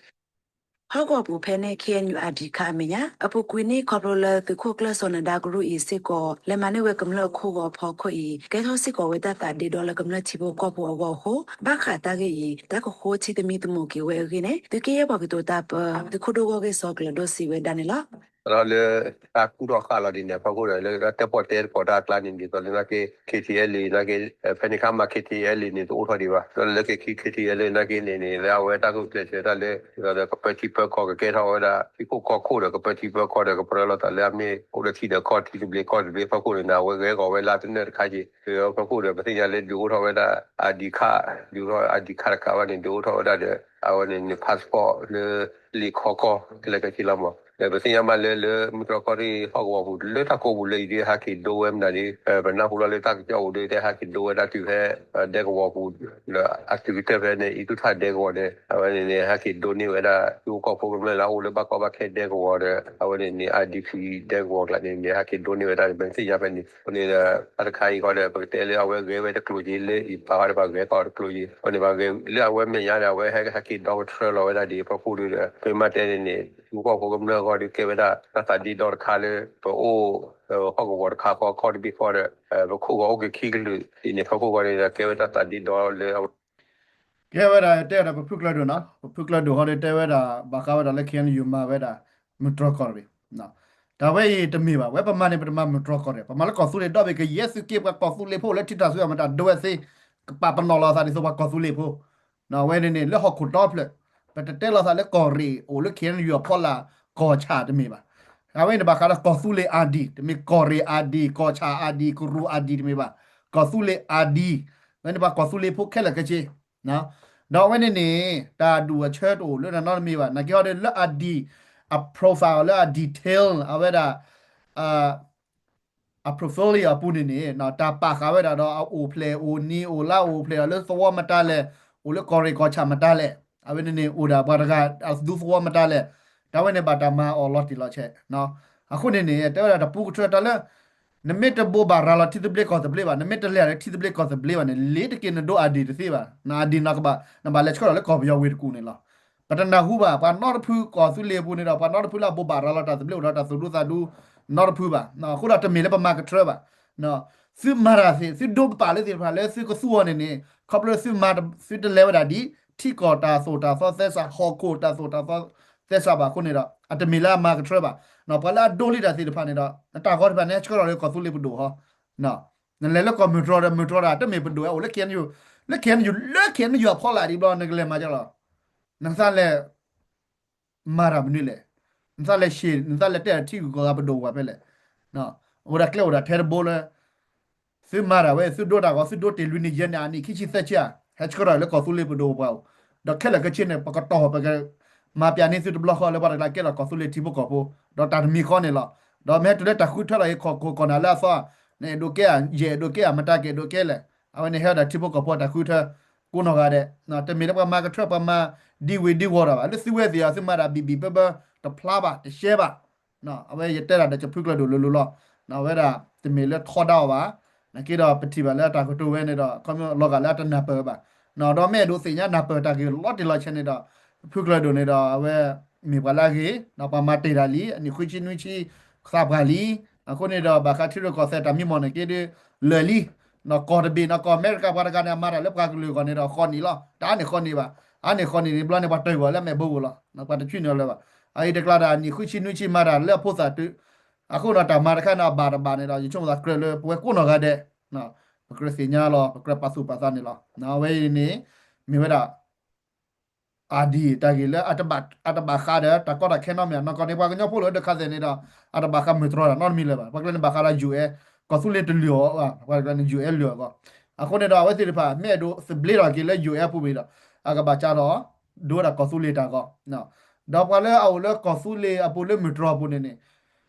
ဟီၣ်ကဝီၤပူၤဖဲန့ၣ် ခ့ၣ်အဲၣ်ယူၣ် အၣ်ဒံၣ်ခးအမဲာ်ညါ အပူၤကွံာ်န့ၣ် ခီဖျိလၢသုးခိၣ်ကျၢၢ်စီၤနဒါကရူၢ်အံၤစ့ၢ်ကီး လဲၤမၤန့ၢ်ဝဲကမျၢၢ်အခိၣ်ဂီၤအဖီခိၣ်အံၤ ကဲထီၣ်စ့ၢ်ကီးဝဲတၢ်သးဒ့ဒီလၢကမျၢၢ်ထံဖိကီၢ်ဖိအဂီၢ်အဃိ ဘၣ်ဃးတၢ်ဂ့ၢ်အံၤ တၢ်ကဃိထံသမံသမိးက့ၤဝဲအဂ့ၢ်န့ၣ် သုးက့ယဲၢ်ပှၤကတိၤတၢ်ပၢ သုးခိၣ်ဒိၣ်ဂီၢ်ဂ့ၢ်စီၤကျၢၤဒိၣ်စံးဝဲဒၣ်န့ၣ်လီၤ. ဒီးလၢ တၢ်ကူၣ်ထီၣ်ဃာ်လီၤဒ်န့ၣ် အဖီခိၣ်ဒီး လၢတၢ်တၢၣ်ပီၣ်တဲသကိးတၢ်အကျါန့ၣ် ဒ်သိးလၢနာ်က့ ခ့ၣ်ထံၣ်အဲၣ်လ့ၣ် နာ်က့ ဖဲန့ၣ်ခါမး ခ့ၣ်ထံၣ်အဲၣ်လ့ၣ်န့ၣ် တအိၣ်ထီၣ်ဒံးဘၣ်. ဒီးလၢက့ၤခံ ခ့ၣ်ထံၣ်အဲၣ်လ့ၣ် နာ်က့န့ၣ်န့ၣ် လၢအဝဲတၢ်ဂုာ်ကျဲးစၢးတၢ်လၢ ဒ်သိးဒီးကပၢထံပၢကီၢ် ကကဲထီၣ်ဝဲဒၣ် ထံခိၣ်ကီၢ်ခိၣ်ဒီး ကပၢထံပၢကီၢ်ဒီး ကပြၢလိာ်သးလၢအမ့ၢ်အိၣ်လၢထံဒီးကီၢ် ထံသဘျ့ကီၢ်သဘျ့အဖီခိၣ်န့ၣ် အဝဲဂဲၤဂီၤဝဲလၢတနၢၣ်တခါက့ၤ အဖီခိၣ်ဒီး ပသ့ၣ်ညါလၢဒုးအိၣ်ထီၣ်ဝဲဒၣ် အၣ်ဒံၣ်ခး ဒုးအိၣ်ထီၣ်အၣ်ဒံၣ်ခးတခါဘၣ်န့ၣ် ဒုးအိၣ်ထီၣ်ဝဲဒၣ်ဒီး အဝဲန့ၣ်န့ၣ် passport လၢ လံာ်ခီကီၢ်ခဲလၢာ်ခဲဆ့လီၤမး. ဒီးပသ့ၣ်ညါဘၣ်လၢ လၢမုၢ်တြီၢ်ကီၢ်ရ့ၣ်ဟီၣ်ကဝီၤပူၤ လၢတၢ်ကိးပူၤလၢအံၤဒ်ဟဲက့ၤဒိဝဲမနုၤဒ် ပနၢ်ဟူလီၤလၢတၢ်ကစီၣ်ပူၤဒ် တဟဲက့ၤဒိဝဲဒၣ်တုၤဖဲ ဒဲကဝီၤပူၤ ဒီးအတုၤကတၢၢ်ဖဲန့ၣ် အံၤသူၣ်ထၣ်ဒဲကဝီၤဒီး အဝဲန့ၣ်န့ၣ် ဟဲက့ၤဒိန့ၢ်ဝဲဒၣ် ထံဖိကီၢ်ဖိကမျၢၢ်လၢအအိၣ်လၢဘၣ်ကီဘၣ်ခဲဒဲကဝီၤဒီး အဝဲန့ၣ်န့ၣ် IDP ဒဲကဝီၤကျါန့ၣ်န့ၣ် ဟဲက့ၤဒိန့ၢ်ဝဲဒၣ်န့ၣ် ပသ့ၣ်ညါဖဲန့ၣ် အဃိန့ၣ်ဒီး တၢ်တခါအံၤဃီဒီး ပကတဲလၢအဝဲဂဲၤဝဲတကျိၤက့ၤလၢအံၤပာ်ဃီဒီး ပှၤဂဲၤကီးတကျိၤက့ၤ အဃိန့ၣ် ပှၤဂဲၤလၢအဝဲမဲာ်ညါဒီး အဝဲဟဲက့ၤဒီကထြၢလီၤဝဲဒၣ်ဒ်အဖီခိၣ်ဒီး ပမ့ၢ်တဲန့ၣ်န့ၣ် ထံဖိကီၢ်ဖိကမျၢၢ်အဂီၢ်ဒီး ကဲဝဲဒၣ်တၢ်သးဒ့ဒီတခါလၢ ပအိၣ် ဟီၣ်ကဝီၤတခါဃီခီတဘ့ၣ်ဃီဒီး ပခိၣ်ဂီၤအိၣ်က့ၤခံကလုာ်ဒ်န့ၣ် ဖီခိၣ်ဃီန့ၣ်ဒီး ကဲဝဲတၢ်သးဒ့ဒီလၢအဝဲ ကဲဝဲဒၣ်တဲဝဲဒၣ်ပဖုကျၢၤဒိၣ်နီၤ, ပဖုကျၢၤဒိၣ်ဃီဒီးတဲဝဲဒၣ် ဘၣ်ဃးဝဲဒၣ်လၢ ခ့ၣ်အဲၣ်ယူၣ် မၤဝဲဒၣ် မုၢ်တြီၢ်ကီၢ်ရ့ၣ်, တၢ်ဝဲအံၤတမ့ၢ်ဘၣ်, ဝဲပမၤန့ၣ် ပတမၤမုၢ်တြီၢ်ကီၢ်ရ့ၣ်, ပမၤလၢကီၢ်သူလ့ၤဒီဘ့ၣ် ကယဲၢ်သုးက့ပှၤကီၢ်သူလ့ၤဖိလၢထံတၢ်ဆူအမတၤဒိဝဲသ့, ကပာ်ပနီၣ်လီၤသးဒ်သိးပှၤကီၢ်သူလ့ၤဖိ အဝဲန့ၣ်န့ၣ် လၢဟီၣ်ခိၣ်ဒီဖျၢၣ်, ပတတဲလီၤသးလၢကီၢ်ရ့ၣ်အိၣ်လၢ ခ့ၣ်အဲၣ်ယူၣ် အဖီလာ် ကီၢ်ဆၣ်တမ့ၢ်ဘၣ်. အဝဲန့ၣ်ဘၣ်ဃးဒီးကီၢ်သူလ့ၤ ID တမ့ၢ် ကီၢ်ရ့ၣ် ID ကီၢ်ဆၣ် ID ကရူၢ် ID တမ့ၢ်ဘၣ်, ကီၢ်သူလ့ၤ ID ဝဲန့ၣ်ပှၤကီၢ်သူလ့ၤဖိခဲလၢာ်ခဲဆ့ ဒီးအဝဲန့ၣ်န့ၣ် တၢ်ဒူၣ်အဆၢတအိၣ်လၢတၢ်နီတမံၤဘၣ်, နာ်က့ဟီဒီးလၢ ID အ profile လၢအ detail အဝဲဒၣ် အ profile အပူၤန့ၣ်န့ၣ် တၢ်ပာ်ဃာ်ဝဲဒၣ်ဒီးအအိၣ်ဖျဲၣ်အိၣ်နံၤအိၣ်လါအိၣ်ဖျဲၣ်ဒီးလၢသဝီမတၤလဲၣ်, အိၣ်လၢကီၢ်ရ့ၣ်ကီၢ်ဆၣ်မတၤလဲၣ်, အဝဲန့ၣ်န့ၣ် အိၣ်ဒၣ်ပှၤတဂၤအသူသဝီမတၤလဲၣ်, တၢ်ဝဲန့ၣ်ဘၣ်တၢ်မၤအီၤလီၤတံၢ်လီၤဆဲး, အဃိန့ၣ်န့ၣ် တဲဝဲဒၣ်တပူၤကထြၢတၢ်လၢ နမ့ၢ်တဘိးဘၣ်ရၤလီၤထံသဘျ့ကီၢ်သဘျ့ဘၣ်, နမ့ၢ်တလဲၤလၢထံသဘျ့ကီၢ်သဘျ့ဘၣ်န့ၣ် လ့ၤတက့ၤနဒိ ID တသ့ဘၣ်, န ID နီၢ်ကဘၣ်, နဘၣ်လဲၤဆှၢထီၣ်လၢကီၢ်ပယီၤဝ့ၢ်တကူၣ်န့ၣ်လီၤ. ပတနၢ်ဟူဘၣ် ပှၤနီတဖုကီၢ်သူလ့ၤအပူၤန့ၣ်ဒီး ပှၤနီတဖုလၢအဘိးဘၣ်ရၤလီၤတၢ်သဘျ့အိၣ်ဒီးတၢ်သူၣ်ဒူသးဒူ နီတဖုဘၣ်, အဃိဒီးတမ့ၢ်လၢပမၤကထြၢဘၣ်, သုမၤတၢ်သ့ၣ် သုဒိပာ်လၢသ့ၣ်တဖၣ်လၢသုကသူအီၤန့ၣ်န့ၣ် ခီဖျိသုမၤ သုတလဲၤဝဲဒၣ်ဒ် ထံကီၢ်တၢ်သိၣ်တၢ်သီသဲစး ဟီၣ်ခိၣ်တၢ်သိၣ်တၢ်သီသဲစးဘၣ်အဃိန့ၣ်ဒီး အတမ့ၢ်လၢအမၤကထြၢဘၣ်, ပှၤလၢအဒိလံတၢ်သ့ၣ်တဖၣ်န့ၣ်ဒီး နတၢ်ဂီၤတဖၣ်န့ၣ် ဟဲဆှၢထီၣ်လၢကီၢ်သူလ့ၤပဒိၣ်ဟီ, နလဲၤလၢကီၢ်မုၢ်တြီၢ်ဒီးမုၢ်တြီၢ်တၢ် တမ့ၢ်ပဒိၣ်ဝဲအိၣ်လၢ ခ့ၣ်အဲၣ်ယူၣ် လၢ ခ့ၣ်အဲၣ်ယူၣ် လၢ ခ့ၣ်အဲၣ်ယူၣ် အဖီလာ်ဒ်ဘျီ နကလဲၤမၤကလီၤ, နသးလဲၤ မၤတၢ်မနုၤလဲၣ်, နသးလဲၤရှ့ နသးလဲၤတဲထံဂုၤကီၢ်ဂၤပဒိၣ်ဝဲဖဲလဲၣ်, အိၣ်ဒၣ်ကျဲအိၣ်ဒၣ်ထဲတဘိလၢ သုမၤတၢ်ဝဲ သုဒိတၢ်ဂီၤ သုဒိတ့ၢ်လွံၢ်နံၣ်ယဲၢ်နံၣ်အနံၣ်ခံဆံသၢဆံဧါ, ဟဲဆှၢထီၣ်လၢကီၢ်သူလ့ၤပဒိၣ်ပှၤအိၣ်, ဒီးခဲလၢာ်ခဲဆ့န့ၣ် ပကတီၢ်ပက မၤပၠးန့ၢ်သုတဘျီဃီလၢပှၤတကျါကဲထီၣ်ကီၢ်သူလ့ၤထံဖိကီၢ်ဖိ, ဒီးတၢ်တမံၤဃီန့ၣ်လီၤ. ဒီးမ့ၢ်ဟဲတုၤလၢတၢ်ဃုထၢလီၤအံၤ ကီၢ်ခိၣ်ကီၢ်နၢ်လၢအသီ, နအဲၣ်ဒိးကဲဧါ ယအဲၣ်ဒိးကဲဧါ မတၤကအဲၣ်ဒိးကဲလဲၣ်, အဝဲန့ၣ်ဟဲဝဲဒၣ်ထံဖိကီၢ်ဖိအတၢ်ဃုထၢ ကိးနီၢ်ဂၤဒဲး, တမ့ၢ်လၢပှၤမၤကထြၢ ပှၤမၤဒံဝ့ၤဒံဝီၤတၢ်ဘၣ်, လၢသုဝဲသ့ၣ်အီၤ သုမၤတၢ်ဘံၣ်ဘံၣ်ဘၢဘၢ တဖျါဘၣ် တရှဲဘၣ်, အဝဲယတဲဒၣ်ဒီးကဖုကျၢၤဒိၣ်လိၤလိၤလီၤ, အဝဲဒၣ်တမ့ၢ်လၢထီဒါအီၤဘၣ်, နာ်က့ဒီးပထံၣ်ဘၣ်လၢအတၢ်ကတိၤဝဲန့ၣ်ဒီး ခီဖျိလီၤဂာ်လၢအတနၢ်ပၢၢ်ဘၣ်, ဒီးမ့ၢ်အဲၣ်ဒိးသ့ၣ်ညါနၢ်ပၢၢ်တၢ်ဂ့ၢ်လီၤတံၢ်လီၤဆဲးန့ၣ်ဒီး ဖုကျၢၤဒိၣ်န့ၣ်ဒီး အဝဲမ့ၢ်ပှၤလၢအဂ့ၤ ဒီးပှၤမၤတ့ၢ်တၢ်လံ အနံၣ်ဃုဆံနွံဆံ သးပှၢ်လံ, အဃိန့ၣ်ဒီး ဘၣ်ဃးထံရူၢ်ကီၢ်သဲးတၢ်မံမီၢ်န့ၣ်က့ဒီး လၢာ်လံ, ဒီးကီၢ်တဘ့ၣ်န့ၣ် ကီၢ်အမဲရကၤပှၤတဂၤန့ၣ် အမၤတၢ်လၢပှၤကလုာ်အဂီၢ်န့ၣ်ဒီး ဃီနံၣ်လီၤ, တအါန့ၢ်ဃီနံၣ်ဘၣ်, အါန့ၢ်ဃီနံၣ်န့ၣ် ဘျီန့ၣ် ပှၤတၢၢ်ဂီၤလၢမဲာ်ဘိပူၤလီၤ, ပှၤတဆံနုာ်လၢၤဘၣ်, အအံၤတကျါဒီး နံၣ်ဃုဆံနွံဆံမၤတၢ်လၢအဖိသၣ်တုၤ အဃိန့ၣ် တၢ်မၤတခါန့ၣ် အဘၣ်တဘၣ်န့ၣ်ဒီး ယဆိကမိၣ်သးကြၢးလၢ ပဝဲကိးနီၢ်ဂၤဒဲး ပကြၢးသ့ၣ်ညါလီၤ ပကြၢးပာ်သူၣ်ပာ်သးန့ၣ်လီၤ. အဝဲအံၤန့ၣ် မ့ၢ်ဝဲဒၣ် အါဒံၣ်တၢ်ဂ့ၢ်လၢ အတဘၣ်ဃးဒီး တၢ်ကီတၢ်ခဲနီတမံၤ နီၢ်ကီၢ်န့ၣ် ပှၤကညီဖိလၢဒုးခးသဲးန့ၣ်ဒီး အတဘၣ်ဃးမုၢ်တြီတၢ်နီတမံၤလၢၤဘၣ်, ပှၤကညီန့ၣ်ဘၣ်ဃးဒီး ယူၢ်အဲၣ် ကီၢ်သူလ့ၤတလုၢ်အီၤ, ပှၤကညီန့ၣ် ယူၢ်အဲၣ်လုၢ်အီၤကီး, အဃိန့ၣ်ဒီး အဝဲသ့ၣ်တဖၣ် မ့ၢ်အဲၣ်ဒိးသဘျ့ထီၣ်က့ၤလၢ ယူၢ်အဲၣ် အပူၤမ့ၢ်ဒီး အကဘၣ်ကၢ်ထီၣ် ဒိဝဲဒၣ်ကီၢ်သူလ့ၤတၢ်ဂီၤ, ဒီးပှၤလၢအအိၣ်လၢကီၢ်သူလ့ၤအပူၤလၢမုၢ်တြီၢ်အပူၤန့ၣ်န့ၣ်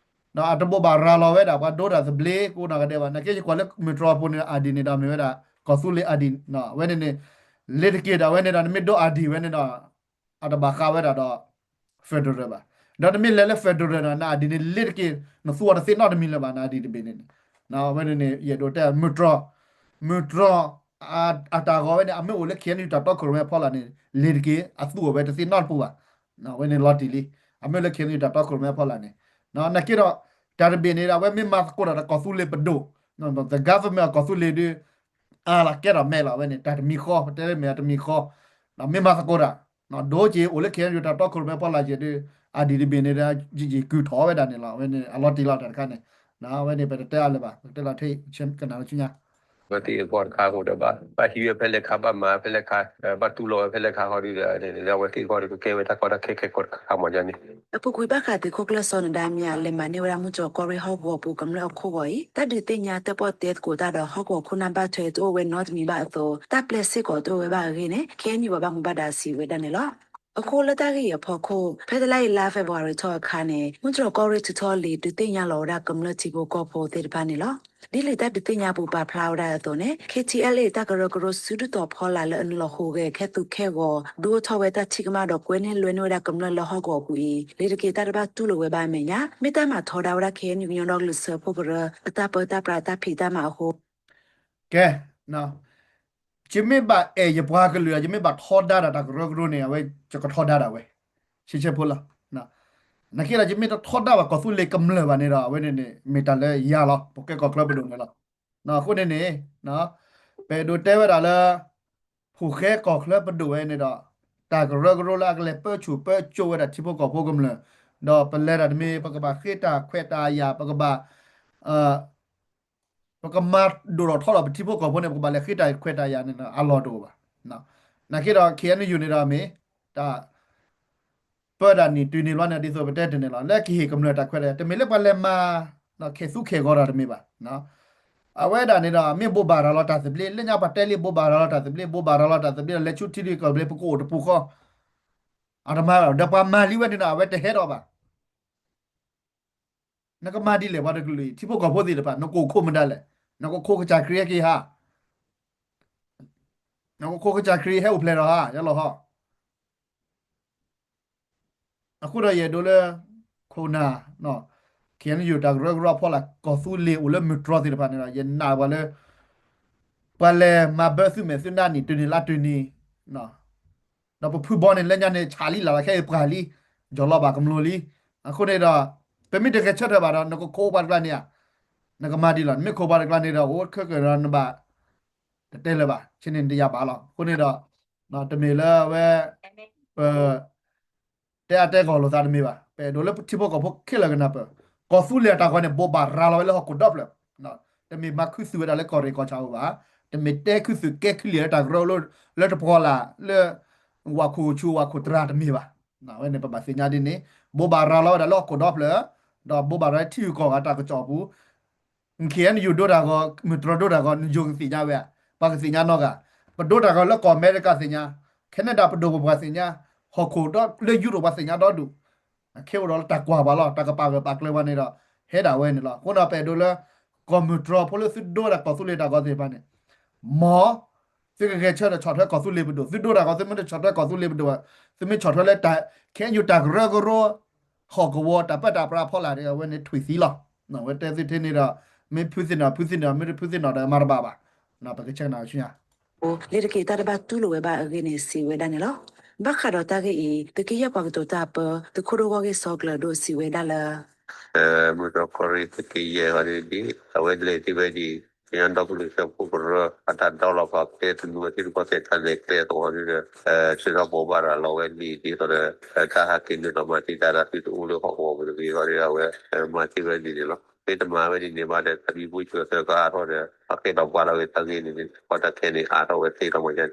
အတဘိးဘၣ်ရၤလီၤဝဲဒၣ် ပှၤဒိတၢ်သဘျ့ကိးနီၢ်ဂၤဒဲးဘၣ်, နာ်က့ယကွၢ်လၢမုၢ်တြီၢ်အပူၤန့ၣ် အါဒံၣ်န့ၣ်ဒီး မ့ၢ်ဝဲဒၣ် ကီၢ်သူလ့ၤအါဒံၣ်, အဝဲန့ၣ်န့ၣ် လ့ၤတက့ၤဒီး အဝဲန့ၣ်ဒီး နမ့ၢ်ဒိအါဒံၣ်ဝဲန့ၣ်ဒီး အတဘၣ်ဃးဝဲဒၣ်ဒီး federal ဘၣ်, ဒီးနမ့ၢ်လဲၤလၢ federal ဒီး နအါဒံၣ်န့ၣ် လ့ၤတက့ၤ နသူအီၤတသ့နီတမံၤလၢၤဘၣ် နအါဒံၣ်တဘ့ၣ်န့ၣ်, အဝဲန့ၣ်န့ၣ် ယအဲၣ်ဒိးတဲ မုၢ်တြီၢ်, မုၢ်တြီၢ် အတၢ်ဂီၤဝဲန့ၣ် အမ့ၢ်အိၣ်လၢ ခ့ၣ်အဲၣ်ယူၣ် တၢ်တီခိၣ်ရိၣ်မဲအဖီလာ်န့ၣ် လ့ၤတက့ၤ အသူအီၤဝဲတသ့နီတပူၤဘၣ်, အဝဲန့ၣ်လီၤတံၢ်လံ, အမ့ၢ်လၢ ခ့ၣ်အဲၣ်ယူၣ် တၢ်တီခိၣ်ရိၣ်မဲအဖီလာ်န့ၣ်, နာ်က့ဒီး တၢ်တဘ့ၣ်န့ၣ်ဒီး အဝဲမ့ၢ်မၤသကိးတၢ်ဒီးကီၢ်သူလ့ၤပဒိၣ်, the government ကီၢ်သူလ့ၤဒီး အါလီၤကဲထီၣ်မဲလီၤ အဝဲန့ၣ် တၢ်တမံၤဃီ ပတဲလၢမ့ၢ်အတမံၤဃီ, မ့ၢ်မၤသကိးတၢ် ဒိက့ၤအိၣ်လၢ ခ့ၣ်အဲၣ်ယူၣ် တၢ်တီခိၣ်ရိၣ်မဲအဖီလာ်က့ၤဒီး အါဒံၣ်တဘ့ၣ်န့ၣ်ဒီး ယံာ်ယံာ်ကုၢ်ထီၣ်ဝဲဒၣ်န့ၣ်လီၤ, အဝဲန့ၣ် အလီၤတံၢ်လီၤတၢ်တခါန့ၣ်, အဝဲန့ၣ် ပတတဲအါလၢၤဘၣ် ပတဲလီၤထဲ ကနၣ်လၢဆူညါ ဝဲသ့ၣ်အဂီၢ်တခါအဃိဒီး ဘၣ်ဟံးဝဲဖဲလဲၣ်ခါ ဘၣ်မၤဖဲလဲၣ်ခါ ဘၣ်တူၢ်လိာ်ဝဲဖဲလဲၣ်ခါဃီဒီး အဝဲသ့ၣ်အဂီၢ်ဒီး ကကဲဝဲတၢ်ကီတၢ်ခဲခဲကိးတခါမ့ၢ်န့ၣ်, အပူၤကွံာ်ဘၣ်ဃးသုးခိၣ်ကျၢၢ်စီၤနဒါမံၤ လဲၤမၤန့ၢ်ဝဲဒၣ်မူကၠီၤကီၢ်ရ့ၣ်ဟီၣ်ကဝီၤပူၤကမျၢၢ်အခိၣ်ဂီၤအံၤ တၢ်ဒုးသ့ၣ်ညါတၢၣ်ပီၣ်တဲသကိးတၢ်ဒီး ဟီၣ်ကဝီၤခိၣ်နၢ်ဘၣ်ထွဲတအိၣ်ဝဲနီတမံၤဘၣ်အသိး တၢ်ပျဲစ့ၢ်ကီးတအိၣ်ဝဲဘၣ်အဂ့ၢ်န့ၣ် ခ့ၣ်အဲၣ်ယူၣ် ပှၤဘၣ်မူဘၣ်ဒါစံးဝဲဒၣ်န့ၣ်လီၤ. အဃိလၢတၢ်ဂ့ၢ်အံၤအဖီခိၣ် ဖဲတလါအံၤ လါ February ထီၣ်အခါန့ၣ် မူကၠီၤကီၢ်ရ့ၣ်ထုးထီၣ်လံာ် ဒုးသ့ၣ်ညါလီၤဝဲဒၣ်ကမျၢၢ်ထံဖိကီၢ်ဖိသ့ၣ်တဖၣ်န့ၣ်လီၤ. ဒ်လံာ်တၢ်ဒုးသ့ၣ်ညါပူၤပာ်ဖျါဝဲဒၣ်အသိးန့ၣ် ခ့ၣ်ထံအဲၣ်လ့ၣ် တၢ်ကရၢကရိစုဒုၣ်တီၤဖီလာ်လၢအနုာ်လီၤဟူးဂဲၤ ခဲသူခဲဂီၤ ဒုးအိၣ်ထီၣ်ဝဲတၢ်ထံၣ်ကမၣ်ဒီးကွဲန့ၢ်လွဲန့ၢ်ဝဲဒၣ်ကမျၢၢ်လၢဟီၣ်ကဝီၤပူၤအံၤ လ့ၤတက့ၤတၢ်တဘၣ်တူၢ်လိာ်ဝဲဘၣ်အမဲာ်ညါ မ့ၢ်တၢ်မၤထီဒါဝဲဒၣ် ခ့ၣ်အဲၣ်ယူၣ် ကညီဒီကလုာ်စၢဖှိၣ်ကရၢအတၢ်ပၢတၢ်ပြးတၢ်ဖံးတၢ်မၤအဃိ ကဲ, ယမ့ၢ်ဘၣ်အဲၣ်ယပှၤကလုာ်ဒီး ယမ့ၢ်ဘၣ်ထီဒါတၢ် တၢ်ကရၢကရိန့ၣ် အဝဲယကထီဒါဒၣ်ဝဲ, ဆံဆဲဖိလီၤ. နာ်က့ဒီး ယမ့ၢ်တထီဒါဘၣ်ကီၢ်သူလ့ၤကမျၢၢ်ဘၣ်န့ၣ်ဒီး အဝဲန့ၣ်န့ၣ် မ့ၢ်တၢ်လၢယၤလီၤ ပကဲကီၢ်ချၢပဒိၣ်န့ၣ်လီၤ. အဃိန့ၣ်န့ၣ် ပအဲၣ်ဒိးတဲဝဲဒၣ်လၢ ဖိၣ်ဃဲကီၢ်ချၢပဒိၣ်ဝဲန့ၣ်ဒီး တၢ်ကရၢကရိလၢအကလဲၤပၢဆူၣ်ပၢစိးဝဲဒၣ်ထံဖိကီၢ်ဖိကမျၢၢ်, ဒီးပလဲၤတၢ်တမံၤ ပကဘၣ်ဃ့တၢ်ခွဲးတၢ်ယာ် ပကဘၣ် ပကမၤဒိၣ်ထီၣ်ထီထီၣ်ပထံဖိကီၢ်ဖိန့ၣ် ပကဘၣ်လဲၤဃ့တၢ်ခွဲးတၢ်ယာ်န့ၣ် အလီၢ်တအိၣ်ဘၣ်. နာ်က့ဒီး ခ့ၣ်အဲၣ်ယူၣ်န့ၣ်ဒီးမ့ၢ် တၢ် ပၢတၢ်နံၣ်တုၤန့ၣ်ဘျီန့ၣ် ဒ်သိးပတဲတန့ၣ်လီၤ လၢကဟ့ၣ်ကမျၢၢ်တၢ်ခွဲးတၢ်ယာ် တမ့ၢ်လၢပှၤလဲၤမၤ ခဲသူခဲဂီၤတၢ်တမ့ၢ်ဘၣ်. အဝဲဒၣ်န့ၣ်ဒီး မ့ၢ်ဘိးဘၣ်ရၤလီၤတၢ်သဘျ့ လၢညါပှၤတဲလံ ဘိးဘၣ်ရၤလီၤတၢ်သဘျ့ ဘိးဘၣ်ရၤလီၤတၢ်သဘျ့ဒီး လဲၤဆူထံလံၤကီၢ်လံၤ ပကအိၣ်တပူၤဃီ အတမၤဘၣ် ဒီးပှၤမၤလံဝဲန့ၣ်ဒီး အဝဲတဟဲထီၣ်ဘၣ်. နကမၤဒ်လဲၣ် ပှၤတကလုာ်အံၤ ထံဖိကီၢ်ဖိသ့ၣ်တဖၣ် နကအိၣ်ခိးမတၤလဲၣ်, နကအိၣ်ခိးကစၢ်ခရံာ်ဟဲက့ၤဟါ, နကအိၣ်ခိးကစၢ်ခရံာ်ဟဲအိၣ်ဖျဲၣ်ဒီးဟါ ယလီၤဟီ. အဃိဒီးယအဲၣ်ဒိးလၢ ခိၣ်နၢ် ခ့ၣ်အဲၣ်ယူၣ် တၢ်ကရၢကရိအဖီလာ် ကီၢ်သူလ့ၤအိၣ်လၢမုၢ်တြီၢ်သ့ၣ်တဖၣ်န့ၣ်ဒီး ယနာ်ပှၤလၢ ပှၤလဲၤမၤဘၢသုမဲာ်သုနါနံၣ်တုၤန့ၣ်လါတုၤန့ၣ် ဒီးပဖုဘီန့ၣ် လၢညါန့ၣ် ဆးလံလၢ်လၢ် ခဲအံၤပှၢ်လံ, ယီၢ်လီၤဘၣ်ကမျၢၢ်လံ. အဃိန့ၣ်ဒီး ပမ့ၢ်တဂဲၤဆၢထၢၣ်ဘၣ်ဒီး နကခိးပှၤတကျါန့ၣ်ဧါ, နကမၤဒ်လဲၣ်, နမ့ၢ်ခိးပှၤတကျါန့ၣ်ဒီး အိၣ်ခဲကၢၢ်ဒီးနဘၣ် တတဲလၢၤဘၣ်, ဆ့န့ၣ်နတယာ်ဘၣ်လီၤ. အဃိန့ၣ်ဒီး တမ့ၢ်လၢအဝဲ ပ တဲအါတဲဂီၢ်လိာ်သးတမ့ၢ်ဘၣ်. ပအဲၣ်ဒိးလၢထံဖိကီၢ်ဖိခဲလၢာ်ကနၢ်ပၢၢ် ကီၢ်သူလ့ၤအတၢ်ဂီၤန့ၣ် ဘိးဘၣ်ရၤလီၤဝဲလၢဟီၣ်ခိၣ်ဒီဖျၢၣ်, တမ့ၢ်မၤခူသူၣ်ဝဲဒၣ်လၢကီၢ်ရ့ၣ်ကီၢ်ဆၣ်အပူၤဘၣ်, တမ့ၢ်တဲခူသူၣ်ကဲခူလံာ်လၢတၢ်ကရၢကရိ လၢတပှီၢ်လၢ် လၢ ဝၣ်ခိၣ်ဆူၣ်ဝၣ်ခိၣ်သရၣ်တမ့ၢ်ဘၣ်. အဝဲန့ၣ်ပဘၣ်သ့ၣ်ညါဒ်န့ၣ် ဘိးဘၣ်ရၤလီၤဝဲဒၣ်လၢဟီၣ်ခိၣ်ဒီဖျၢၣ်, ဒီးဘိးဘၣ်ရၤလၢထံဂုၤကီၢ်ဂၤတၢ်ကစီၣ်အပူၤ ခ့ၣ်အဲၣ်ယူၣ် ဒိတၢ်ဂီၤ မုၢ်တြီၢ်ဒိတၢ်ဂီၤ နယိၤကသ့ၣ်ညါဝဲဧါ, ပှၤကသ့ၣ်ညါနီတဂၤ, ပဒိတၢ်ဂီၤလၢကီၢ်အမဲရကၤသ့ၣ်ညါ, Canada ပဒိၣ်ပပှၢ်သ့ၣ်ညါ, ဟီၣ်ခိၣ်ဒီလၢယူရိၣ်ပှၤသ့ၣ်ညါဒီဒူၣ်, ခဲအိၣ်ဒီးလၢတၢ်ကွၢ်ပှၤလီၤ, တၢ်ကပာ်ဂၢၢ်ပာ်ကျၢၤပှၤန့ၣ်ဒီး ဟဲဒၣ်ဝဲန့ၣ်လီၤ. အဃိဒီးပအဲၣ်ဒိးလၢ ကီၢ်မုၢ်တြီၢ်ဖိလၢသုဒိဝဲဒၣ်ကီၢ်သူလ့ၤတၢ်ဂီၤသ့ၣ်တဖၣ်န့ၣ် မ် သုကဂဲၤဆၢထၢၣ်ဆီၣ်ထွဲကီၢ်သူလ့ၤပဒိၣ်, သုဒိတၢ်ဂီၤ သုမ့ၢ်တဆီၣ်ထွဲကီၢ်သူလ့ၤပဒိၣ်ဘၣ်, သုမ့ၢ်ဆီၣ်ထွဲလၢ ခ့ၣ်အဲၣ်ယူၣ် တၢ်ကရၢကရိ ဟီၣ်ကဝီၤတၢ်ပၢတၢ်ပြးအဖီလာ်ဒီး အဝဲန့ၣ်ထွံၣ်သံလီၤ. အဝဲတဲသုထဲန့ၣ်ဒီး မ့ၢ်ဖုသ့ၣ်နီၣ် ဖုသ့ၣ်နီၣ် မ့ၢ်တဖုသ့ၣ်နီၣ်ဒီးမၤတဘၣ်ဘၣ်. ပကဆဲးကနၣ်ဆူညါ လၢတက့ၤတၢ်တဘၣ်တူၢ်လိာ်ဝဲဘၣ်အဂ့ၢ်န့ၣ် စံးဝဲဒၣ်န့ၣ်လီၤ. ဘၣ်ဃးဒီးတၢ်ဂ့ၢ်အံၤ သုးက့ယဲၢ်ပှၤကတိၤတၢ်ပၢ သုးခိၣ်ဒိၣ်ဂီၢ်ဂ့ၢ်စီၤကျၢၤဒိၣ်စံးဝဲဒၣ်လၢ မုၢ်တြီၢ်ကီၢ်ရ့ၣ် သုးက့ယဲၢ်ဂီၢ်ဒ် အဝဲလဲၤတ့ၢ်ဝဲဒ် ကညီဒီကလုာ်စၢဖှိၣ်ကရၢ အတၢ်ဒီလီၤပာ်ကဲသနူအထံရူၢ်ကီၢ်သဲးတၢ်လဲၤကျဲသဝီဒ်ဒီး ဆၢထီၣ်ဘိးဘၣ်ရၤလီၤဝဲလံာ်ဒ်သိးဒီး တၢ်ဟးက့ၤနုာ်လီၤမၤတံာ်တာ်တၢ်သုတအိၣ်လၢဟီၣ်ကဝီၤပူၤတဂ့ၤဂီၢ်ဒ် အဝဲမၤတ့ၢ်ဝဲလံာ်န့ၣ်လီၤ. မ့ၢ်တမၤဝဲဒ်န့ၣ်ဘၣ်ဒီး တၢ်ဘံဘူဆၢသၢကါအါထီၣ်ဒီး ပှၤကဲထီၣ်ပှၤလီၤဂ့ၤတၢ်ဂ့ၢ်န့ၣ်န့ၣ် ပှၤတၢ်ခဲန့ၣ်အါထီၣ်ဝဲသ့ၣ်ထီၣ်မၤညါန့ၣ်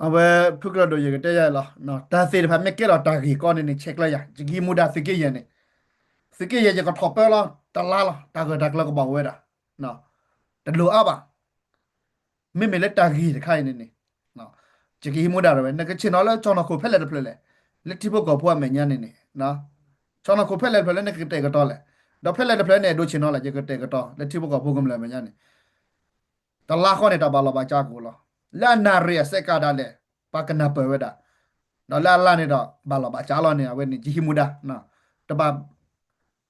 အဝဲဖုကရၢဒိၣ်ယကတဲယၤလီၤ. တၢ်သ့ၣ်တဖၣ်မ့ၢ်ကဲထီၣ်တၢ်ဂ့ၢ်ကီန့ၣ်န့ၣ် ဆဲးကျၢယၤ ယကဟံးမူဒါသုးက့ယဲၢ်န့ၣ် သုးက့ယဲၢ်ယကထီၣ်ပၢလီၤ တလါလီၤ တၢ်ဂၢၢ်တၢ်ကျၢၤကဘၣ်အိၣ်ဝဲဒၣ် တလိၣ်အါဘၣ်. မ့မ့ၢ်လၢတၢ်ဂ့ၢ်တခါအံၤန့ၣ်န့ၣ် ယကဟံးမူဒါဝဲ နကဆ့ၣ်နီၤလၢကၠီၣ်နီၢ်ခိၣ်ဖဲလဲၣ်တဖျၢၣ်လဲၣ် လၢထံဖိကီၢ်ဖိအမဲာ်ညါန့ၣ်န့ၣ် ကၠီၣ်နီၢ်ခိၣ်ဖဲလဲၣ်တဖျၢၣ်လၢနကတဲာ်ကတီၤလဲၣ် ဒီးဖဲလဲၣ်တဖျၢၣ်န့ၣ် အဒိဆ့ၣ်နီၤလဲၣ် ယကတဲာ်ကတီၤလၢထံဖိကီၢ်ဖိကမျၢၢ်အမဲာ်ညါန့ၣ် တလါဃီန့ၣ် တၢ်ဘၣ်လီၤဘၣ်စးကအိၣ်လီၤ. လၢအနၣ်ရံၣ်အစဲးကးဒၣ်လဲာ် ပှၤကနၢ်ပၢၢ်ဝဲဒၣ် ဒီးလၢအလါန့ၣ်ဒီး ဘၣ်လီၤဘၣ်စးလီၤန့ၣ် အဝဲန့ၣ် ယဟံးမူဒါ တဘၣ်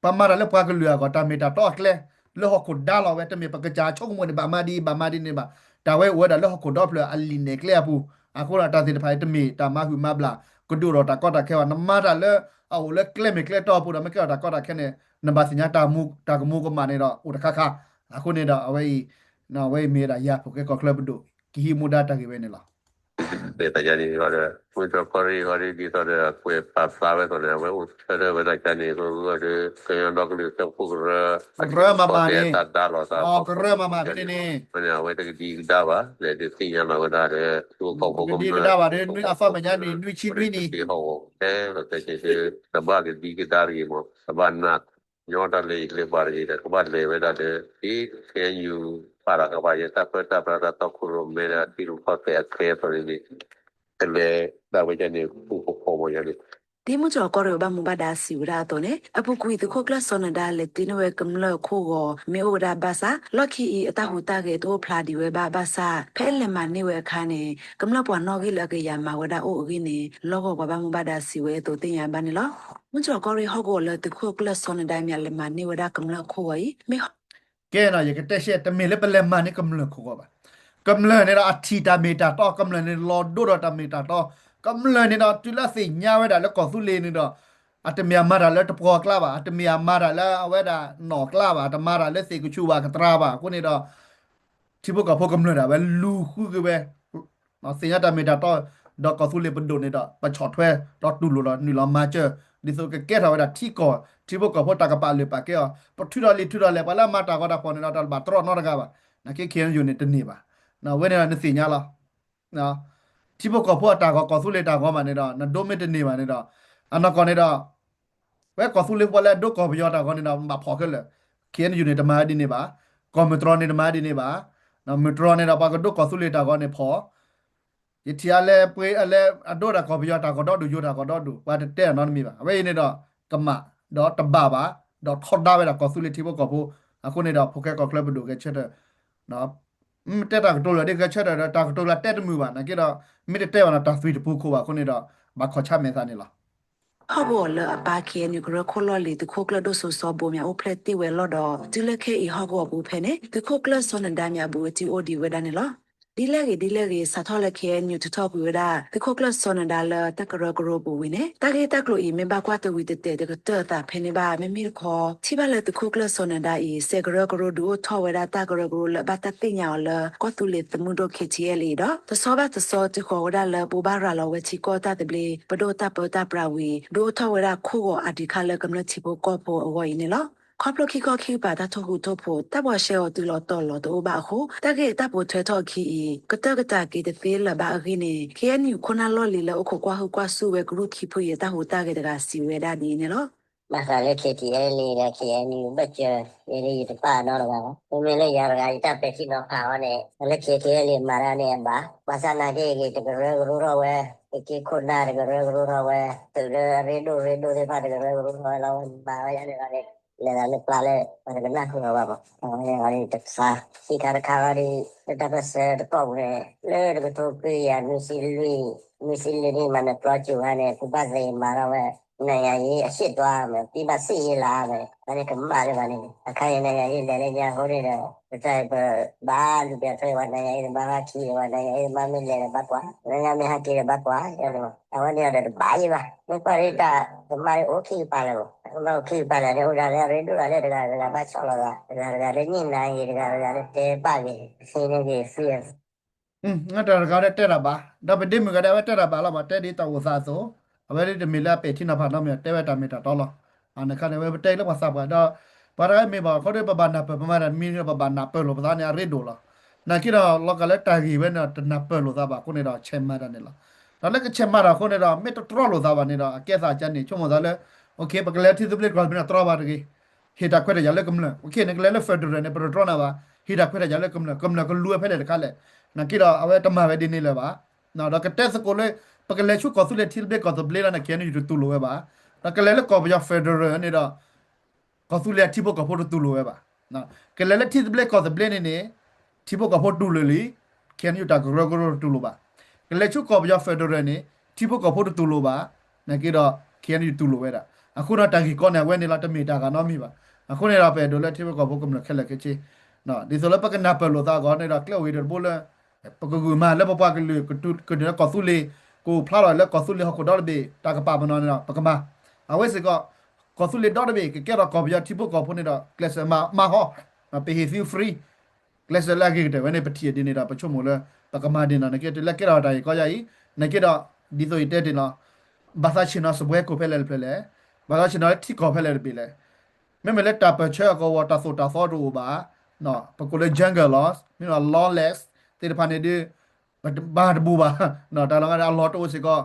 ပမၤတၢ်လၢပှၤကလုာ်အဂီၢ် တၢ်မ့ၢ်တၢ်တီအကျဲ လၢဟီၣ်ခိၣ်ဒါလီၤဝဲ တမ့ၢ်ပကစၢ်ဆိကမိၣ်န့ၣ် ဘၣ်မၤဒ်အံၤ ဘၣ်မၤဒ်န့ၣ်ဘၣ်. တၢ်ဝဲအိၣ်ဝဲဒၣ်လၢဟီၣ်ခိၣ်ဒီဖျၢၣ်အလံာ်နဲၣ်ကျဲအပူၤ အဃိဒီးတၢ်သ့ၣ်တဖၣ်အံၤ တမ့ၢ်တၢ်မၤဟုၣ်မၤဘျၣ် ကဒုးအိၣ်ထီၣ်တၢ်ကီတၢ်ခဲဘၣ်. နမၤတၢ်လၢအအိၣ်လၢကျဲမ့ၢ်ကျဲတီအပူၤဒီး မ့ၢ်ကဲထီၣ်တၢ်ကီတၢ်ခဲန့ၣ် နဘၣ်သ့ၣ်ညါတၢ်မူ တၢ်ကမူကမၣ်န့ၣ်ဒီး အိၣ်တခါခါ. အဃိန့ၣ်ဒီး အဝဲအံၤ အဝဲအံၤမ့ၢ်ဝဲဒၣ်ယၤဖိၣ်ဃဲကီၢ်ချၢပဒိၣ် ကဟံးမူဒါတၢ်ဂ့ၢ်ဝဲန့ၣ်လီၤ. သ့ၣ်ညါန့ၣ်ဒီး မုၢ်တြီၢ်ကီၢ်ရ့ၣ်ဂီၢ်ဒ်သိးဒီး အကွဲးပာ်ဖျါဝဲသိးန့ၣ် အဝဲအိၣ်ဆၢထၢၣ်ဝဲဒၣ်ကန့ၣ် ဂီၢ်ဂီၢ်ဒီး ကညီဒီကလုာ်စၢဖှိၣ်ကရၢ ကရၢမၤမၤန့ၣ် တၢ်ဒါလီၤသး ကရၢမၤမၤဖဲန့ၣ်န့ၣ် အဝဲတကဒံကဒါဘၣ် လဲၤဒုးသ့ၣ်ညါလီၤဝဲဒၣ်ဒီး သုးခိၣ်ဖိကမျၢၢ် ကဒံကဒါဘၣ်ဒီး နွံအသီမဲာ်ညါန့ၣ် နွံဆံနွံနံၣ် ဟီၣ်ကဝီၤ တဲလီၤတဲဆၢ တဘၣ်ကဒံကဒါတဂ့ၤမး တဘၣ်နာ် ညီတၢ်လဲၤအံၤလဲၤဘၣ်တဂ့ၤဒီး ကဘၣ်လဲၤဝဲဒၣ်လၢ ဒ် ခ့ၣ်အဲၣ်ယူၣ် ပာ်လီၤကဘၣ်ယဲ တၢ်ပၢတၢ်ပြးတၢ်တီခိၣ်ရိၣ်မဲဒီး ထံရူၢ်ကီၢ်သဲးအကျဲအသိးန့ၣ်န့ၣ် ကလဲၤဒၣ်ဝဲဒၣ်န့ၣ် ပူဖိဖီမီၤယါန့ၣ် ဒ်မုၢ်တြီၢ်ကီၢ်ရ့ၣ်အဘၣ်မူဘၣ်ဒါစံးဝဲဒၣ်အသိးန့ၣ် အပူၤကွံာ်သုးခိၣ်ကျၢၢ်စီၤနဒါလဲၤတ့န့ၢ်ဝဲကမျၢၢ်ခိၣ်ဂီၤ မ့ၢ်အိၣ်ဝဲဒၣ်ဘၣ်ဆၣ် လီၢ်ခံအံၤအတၢ်ဟူးတၢ်ဂဲၤတအိၣ်ဖျါဒံးဝဲဘၣ်ဘၣ်ဆၣ် ဖဲအလဲၤမၤန့ၢ်ဝဲအခါန့ၣ် ကမျၢၢ်ပှၤနီၣ်ဂံၢ်လၢအကယၤမၤဝဲဒၣ်အိၣ်အဂ့ၢ်န့ၣ် လီၢ်ကဝီၤပှၤဘၣ်မူဘၣ်ဒါစံးဝဲအသိးသ့ၣ်ညါဘၣ်န့ၣ်လီၤ. မုၢ်တြီၢ်ကီၢ်ရ့ၣ်ဟီၣ်ကဝီၤလၢသုးခိၣ်ကျၢၢ်စီၤနဒါမ့ၢ်အလဲၤမၤန့ၢ်ဝဲဒၣ်ကမျၢၢ်ခိၣ်ဂီၤအံၤ မ့ၢ် ကဲနီၤ ယကတဲရှဲ တမ့ၢ်လၢပလဲၤမၤန့ၢ်ကမျၢၢ်ခိၣ်ဂီၤဘၣ်. ကမျၢၢ်န့ၣ်ဒီးအထံၣ်တၢ်မ့ၢ်တၢ်တီ ကမျၢၢ်န့ၣ်လီၤဒိဒီးတၢ်မ့ၢ်တၢ်တီ ကမျၢၢ်န့ၣ်ဒီးတုၤလၢအသ့ၣ်ညါဝဲဒၣ်လၢကီၢ်သူလ့ၤန့ၣ်ဒီး အတမ့ၢ်အမၤတၢ်လၢတပှီၤအကျါဘၣ် အတမ့ၢ်အမၤတၢ်လၢအဝဲဒၣ်နီၢ်အကျါဘၣ် အတမၤတၢ်လၢသ့ၣ်ကဆူၣ်ဘၣ်ကတြၤဘၣ် အဃိန့ၣ်ဒီး ထံဖိကီၢ်ဖိကမျၢၢ်ဒၣ်ဝဲလူၤဃုက့ၤဝဲ သ့ၣ်ညါတၢ်မ့ၢ်တၢ်တီ ဒီးကီၢ်သူလ့ၤပဒိၣ်န့ၣ်ဒီး ပဆီၣ်ထွဲဒီးတူၢ်လိာ်ဒီးနုာ်လီၤမၤစၢၤ ဒ်သိးကကဲထီၣ်ဝဲဒၣ်ထံကီၢ် ထံဖိကီၢ်ဖိတၢ်ကပာ်လုၢ်ပာ်ကဲအီၤ ပထုးထီၣ်လံာ်ထုးထီၣ်လဲၢ် ပှၤလၢအမၤတၢ်ဂီၤတၢ်ဖီၣ်န့ၣ်ဒီး တၢ်ဘၣ်တြီနီတဂၤဘၣ် နာ်က့ ခ့ၣ်အဲၣ်ယူၣ်န့ၣ်တန့ၢ်ဘၣ် အဝဲန့ၣ်ဒီးနသ့ၣ်ညါလီၤ ထံဖိကီၢ်ဖိအတၢ်ဂီၤ ကီၢ်သူလ့ၤတၢ်ဂီၤမးန့ၣ်ဒီး နဒိမ့ၢ်တန့ၢ်ဘၣ်န့ၣ်ဒီး အနီၢ်ကီၢ်န့ၣ်ဒီး ဝဲကီၢ်သူလ့ၤပှၤလၢအဒိကီၢ်ပယီၤတၢ်ဂီၤန့ၣ်ဒီး ဘၣ်ဖီၣ်ခဲလၢာ် ခ့ၣ်အဲၣ်ယူၣ်န့ၣ် တမၤဝဲဒ်န့ၣ်ဘၣ် ကီၢ်မုၢ်တြီၢ်န့ၣ် တမၤဝဲဒ်န့ၣ်ဘၣ် မုၢ်တြီၢ်န့ၣ်ဒီး ပှၤကဒိကီၢ်သူလ့ၤတၢ်ဂီၤန့ၣ်ဖီၣ် ယထံၣ်အလဲၤပှ့ၤအလဲၤအဒိဒၣ်ကီၢ်ပယီၤတၢ်ဂီၤဒီဒူၣ် ယိၤတၢ်ဂီၤဒီဒူၣ် ပှၤတတဲအနီတမံၤဘၣ် အဝဲအံၤန့ၣ်ဒီး ကမၣ် ဒီးတဘၣ်ဘၣ် ဒီးထီဒါဝဲဒၣ်ကီၢ်သူလ့ၤထံဖိကီၢ်ဖိ အဃိန့ၣ်ဒီး ဖိၣ်ဃဲကီၢ်ချၢပဒိၣ်ဂဲၤဆၢထၢၣ် မ့ၢ်တဲတၢ်ကတိၤလၢာ်ဒ်ဂဲၤဆၢထၢၣ်ဒီး တၢ်ကတိၤလၢာ်တဲတမုာ်ဘၣ် နာ်က့ဒီး မ့ၢ်တတဲဘၣ်န့ၣ် တၢ်သွံၣ်တပူၤခိၣ်ဘၣ်အဃိန့ၣ်ဒီး ဘၣ်ခီၣ်ဆါမဲာ်သးန့ၣ်လီၤ. ဟီၣ်ကဝီၤလၢအပၢ် ခ့ၣ်အဲၣ်ယူၣ် ကရၢခိၣ်လီၢ်လံၤ သုးခိၣ်ကျၢၢ်ဒိၣ်စိစီၤဘိမ့ၢ်အိၣ်ဖျဲၣ်တ့ၢ်ဝဲလီၢ်ဒီး တုၤလၢခဲအံၤဟီၣ်ကဝီၤပူၤဖဲန့ၣ် သုးခိၣ်ကျၢၢ်စီၤနဒါမ့ၢ်အဘူးအတံၢ်အိၣ်ဒံးဝဲဒၣ်န့ၣ်လီၤ. ဒ်လဲၣ်ဂ့ၤဒ်လဲၣ်ဂ့ၤ စးထီၣ်လၢ ခ့ၣ်အဲၣ်ယူၣ် ထုးထီၣ်ကွံာ်ဝဲဒၣ် သုးခိၣ်ကျၢၢ်စီၤနဒါလၢတၢ်ကရၢကရိပူၤဝံၤန့ၣ် တၢ်ဂ့ၢ်တၢ်ကျိၤအံၤ မ့ၢ်ဘၣ်ကွၢ်တဝံၤတတဲာ်တကတၢၢ်အသးဖဲန့ၣ်ဘၣ် မ့မ့ၢ်တခီ ထံၣ်ဘၣ်လၢသုးခိၣ်ကျၢၢ်စီၤနဒါအံၤ စဲးကရၢကရိဒုးအိၣ်ထီၣ်ဝဲဒၣ်တၢ်ကရၢကရိလၢအဘၣ်တၢ်သ့ၣ်ညါအီၤလၢ ကီၢ်သူလ့ၤသုးမုၢ်ဒိၣ် ခ့ၣ်ထံအဲၣ်လ့ဒီး တဆီဘၣ်တဆီတုၤဃီၤဝဲဒၣ်လၢဘိးဘၣ်ရၤလီၤဝဲထံကီၢ်တၢ်သဘျ့ ပဒိၣ်တၢ်ပၢတၢ်ပြးဝံၤ ဒုးအိၣ်ထီၣ်ဝဲဒၣ်ခိၣ်ဂီၤအါဒံးခါလၢကမျၢၢ်ထံဖိကီၢ်ဖိအဂီၢ်အံၤန့ၣ်လီၤ. ခီဖျိခံခီခံကပၤတၢ်ထိၣ်ဃူထိၣ်ဖိး တၢ်ဘှီၣ်ရှဲအီၤတုၤလီၤတီၤလီၤတအိၣ်ဘၣ်အဃိ တၢ်ဂ့ၢ်အတၢ်ပိာ်ထွဲထီၣ်အခံအံၤ ကတၢၢ်ကတၢၢ်က့ၤတသ့လၢၤဘၣ်အဂ့ၢ်န့ၣ် ခ့ၣ်အဲၣ်ယူၣ် ခိၣ်နၢ်လီၢ်လံၤလၢအိၣ်ခိးကွၢ်ဟုၣ်ကွၢ်ဆူၣ်ဝဲကရူၢ်ခံဖုအံၤအတၢ်ဟူးတၢ်ဂဲၤတဂၤစံးဝဲဒၣ်ဒ်အံၤန့ၣ်လီၤ. ဘၣ်ဃးလၢ ခ့ၣ်ထံအဲၣ်လ့ ဒီး ခ့ၣ်အဲၣ်ယူၣ် ဘၢၣ်စၢၤ ယဲဒၣ်ယတပာ်နီတဂၤဘၣ်. မ့မ့ၢ်လၢယၤတဂၤ ယတၢ်ပဲာ်ထံနီၤဖးအီၤန့ၣ် လၢ ခ့ၣ်ထံအဲၣ်လ့ မၤတၢ်န့ၣ်အဘၣ်. ဘၣ်ဆၣ်နာ်က့ဂ့ၤ တကရၢကရိထီၣ်ဝဲ သုးက့ခိၣ်နၢ်တကရၢကရိထီၣ်ဝဲ သုးလၢအရ့ဒိၣ်ရ့ဒိၣ်သ့ၣ်တဖၣ်တကရၢကရိထီၣ်ဝဲလီၤ ဝဲမၤဝဲဒၣ်န့ၣ်လီၤန့ၣ် လဲၤသးလၢပျၢ်လၢ ပှၤတကနၣ်ဃုာ်အီၤဘၣ်မး အဝဲန့ၣ်တခါ ခံခါတခါခီဒီး လၢတၢ်ပၢၢ်ဆၢတကီၢ်ပူၤန့ၣ် လၢတကထိခွံကယၤနွံဆံလွံၢ် နွံဆံလွံၢ်နံၣ်မး နပျီစူၤခါန့ၣ် ကူဘၣ်သ့မၤထီၣ်ဝဲ နိုင်ငံရေးအရှေ့သွားမယ် ပြီးမှစစ်ရေးလာမယ် အန့ၣ်ကမၣ်လၢၤဘၣ်န့ၣ် အခါအံၤ နိုင်ငံရေးလဲၤလၢညါအဃိန့ၣ်ဒီး ပတၢ်ပဘၣ်လူၤပျးထွဲ နိုင်ငံရေးသမားဘၣ်ခံ နိုင်ငံရေးသမားမ့ၢ်လဲၤဒီးဘၣ်ကွၢ် လၢညါမ့ၢ်ဟဲက့ၤဒီးဘၣ်ကွၢ် အဝဲန့ၣ်ဒီးတဘၣ်ယံၤဘၣ် မ့ၢ်ကွၢ်ဒ်တၢ်ကမၣ်အိၣ်ခံကပၤလၢၤ ကမၣ်အိၣ်ခံကပၤလၢၤန့ၣ် အိၣ်ဒၣ်လၢအရ့ဒိၣ်ဒၣ်လၢတဂၤတဂၤ ဘၣ်ဆီၣ်လီၤသး တဂၤတဂၤလၢညှိနှိုင်းဂ့ၤ တဂၤတဂၤလၢတဲဘၣ်ဂ့ၤ အဃိန့ၣ်ဂ့ၤ free တဂၤတဂၤတဲတၢ်ဘၣ် ဒီးပဒ့မုၣ်ကဒဲး အဝဲတဲတၢ်ဘၣ်လီၤ ဘၣ်တဲဒ်တၢ်အိၣ်သးအသိး အဝဲဒ်တမ့ၢ်လၢအပဲာ်ထံနီၤဖးနီတမံၤ တဲဝဲတၢ်မ့ၢ်တၢ်တီလီၤ. နခါန့ၣ် အဝဲပတဲလၢပှၤသးပှၢ်ဒီး ပှၤတဂၤမ့ၢ်ဘၣ်အဃိဒီး ပဘၣ်နၢ်ပၢၢ်ပမၤတၢ်တမံၤဒီး ပဘၣ်နၢ်ပၢၢ်လိာ်ပသးန့ၣ် အရ့ဒိၣ်လီၤ. နာ်က့ဒီး လီၤကးလၢတၢ်ဂ့ၢ်ဝဲန့ၣ် တနၢ်ပၢၢ်လိာ်သးဘၣ်အဃိန့ၣ်ဒီး ဆဲးမၤတၢ်န့ၣ်လီၤ. ဒီးလၢကဆဲးမၤတၢ်အဃိန့ၣ်ဒီး မ့ၢ်တတြီလိာ်သးဘၣ်န့ၣ်ဒီး အကဲသးကါန့ၣ် ဆိကမိၣ်သးလၢ ပကလဲၤထံသဘျ့ကီၢ်သဘျ့န့ၣ် တြီဘၣ်တဂ့ၤ ဟ့ၣ်တၢ်ခွဲးတၢ်ယာ်လၢကမျၢၢ် နကလဲၤလၢ federal န့ၣ် ပတတြီနၤဘၣ် ဟ့ၣ်တၢ်ခွဲးတၢ်ယာ်လၢကမျၢၢ် ကမျၢၢ်ကလူၤဝဲဖဲလဲၣ်တခါလဲၣ် နာ်က့ဒီး အဝဲတမၤဝဲဒ်န့ၣ်လၢၤဘၣ်. ဒီးကတဲသကိးလၢ ပကလဲၤဆူကီၢ်သူလ့ၤထံသဘျ့ကီၢ်သဘျ့လီၤန့ၣ် KNU တတူၢ်လိာ်ဝဲဘၣ်. ဒီးကလဲၤလၢကီၢ်ပယီၤ federal န့ၣ်ဒီး ကီၢ်သူလ့ၤအထံဖိကီၢ်ဖိတတူၢ်လိာ်ဝဲဘၣ်. ကလဲၤလၢထံသဘျ့ကီၢ်သဘျ့န့ၣ်န့ၣ် ထံဖိကီၢ်ဖိတူၢ်လိာ်လံ KNU တၢ်ကရၢကရိတတူၢ်လိာ်ဘၣ်. ကလဲၤဆူကီၢ်ပယီၤ federal န့ၣ် ထံဖိကီၢ်ဖိတတူၢ်လိာ်ဘၣ်. နာ်က့ဒီး KNU တူၢ်လိာ်ဝဲဒၣ်. အဃိဒီးတၢ်ဂ့ၢ်ကီန့ၣ် အဝဲန့ၣ်လီၤ တမ့ၢ်တၢ်ဂ့ၢ်နီတမံၤဘၣ်. အဃိန့ၣ်ဒီး ပအဲၣ်ဒိးလၢထံဖိကီၢ်ဖိကမျၢၢ်ခဲလၢာ်ခဲဆ့ ဒ်သိးလၢပကနၢ်ပၢၢ်လိာ်သးအဂီၢ်န့ၣ်ဒီး ကျဲအိၣ်ဂ့ၤဒီးတဘိလၢ ပကဂုာ်မၤလၢပပှၤကလုာ် ကတုၤလၢကီၢ်သူလ့ၤ ကအိၣ်ဖျါထီၣ်လၢကီၢ်သူလ့ၤဟီၣ်ခိၣ်ဒီတဘ့ၣ် တၢ်ကပာ်ပနီၣ်န့ၣ်ဒီး ပကမၤ. အဝဲစ့ၢ်ကီး ကီၢ်သူလ့ၤဒီတဘ့ၣ် ကကဲထီၣ်ကီၢ်ပယီၤထံဖိကီၢ်ဖိန့ၣ်ဒီး ကျဲးစၢးမၤဟီ ပဟ့ၣ်သု free ကျဲးစၢးလၢအဂ့ၤကတၢၢ်ဝဲန့ၣ် ပထံၣ်ဒ်န့ၣ်ဒီး ပဆိကမိၣ်လၢ ပကမၤဒ်န့ၣ် နာ်က့တုၤလၢကဲထီၣ်တၢ်ဂ့ၢ်ကီယါအံၤ နာ်က့ဒီး ဒ်သိးယတဲတ့ၢ်လီၤ ဘၣ်သးဆ့ၣ်နီၤစပွဲခိၣ်ဖဲလဲၣ်တဖျၢၣ်လဲၣ် ဘၣ်သးဆ့ၣ်နီၤလၢထံကီၢ်ဖဲလဲၣ်တဘ့ၣ်လဲၣ် မ့မ့ၢ်လၢတၢ်ပၢၢ်ဆၢအကဝီၤ တၢ်သိၣ်တၢ်သီတအိၣ်ဘၣ် ပကိးလၢ jungle လီၤ မ့ၢ်လီၤ lawless သ့ၣ်တဖၣ်န့ၣ်ဒီး ပမၤတဘူးဘၣ် တၢ်လီၢ်အလီၢ်တအိၣ်စ့ၢ်ကီး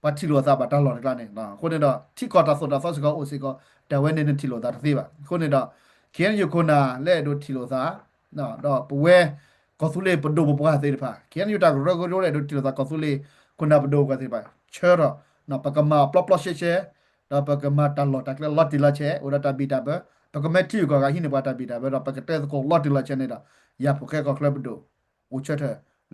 ပှၤထံၣ်လိာ်သးဘၣ်တၢ်လီၢ်တကျါန့ၣ် အဃိန့ၣ်ဒီး ထံကီၢ်တၢ်သိၣ်တၢ်သီစ့ၢ်ကီးအိၣ်စ့ၢ်ကီး တၢ်ဝဲန့ၣ်နထံၣ်လိာ်သးတသ့ဘၣ် အဃိန့ၣ်ဒီး KNU ခိၣ်နၢ်လၢအဲၣ်ဒိးထံၣ်လိာ်သး ဒီးပဝဲ ကီၢ်သူလ့ၤပဒိၣ်ပပှၢ်သ့ၣ်တဖၣ် KNU တၢ်ကရၢကရိလၢအဲၣ်ဒိးထံၣ်လိာ်သးကီၢ်သူလ့ၤ ခိၣ်နၢ်ပဒိၣ်ပပှၢ်သ့ၣ်တဖၣ် ဆၢထီၣ် ပကမၤအီၤပျီပျီရှဲရှဲ ဒီးပကမၤတၢ်လီၢ်တၢ်ကျဲလီၤတံၢ်လီၤဆဲး အိၣ်ဒီးတၢ်ဘံၣ်တၢ်ဘၢ ပကမၤထံဂုၤကီၢ်ဂၤဟံးန့ၢ်ပှၤတၢ်ဘံၣ်တၢ်ဘၢ ဒီးပကတဲသကိးလီၤတံၢ်လီၤဆဲးန့ၣ်ဒီး ယၤဖိၣ်ဃဲကီၢ်ချၢပဒိၣ် အိၣ်ဆၢထၢၣ်လၢ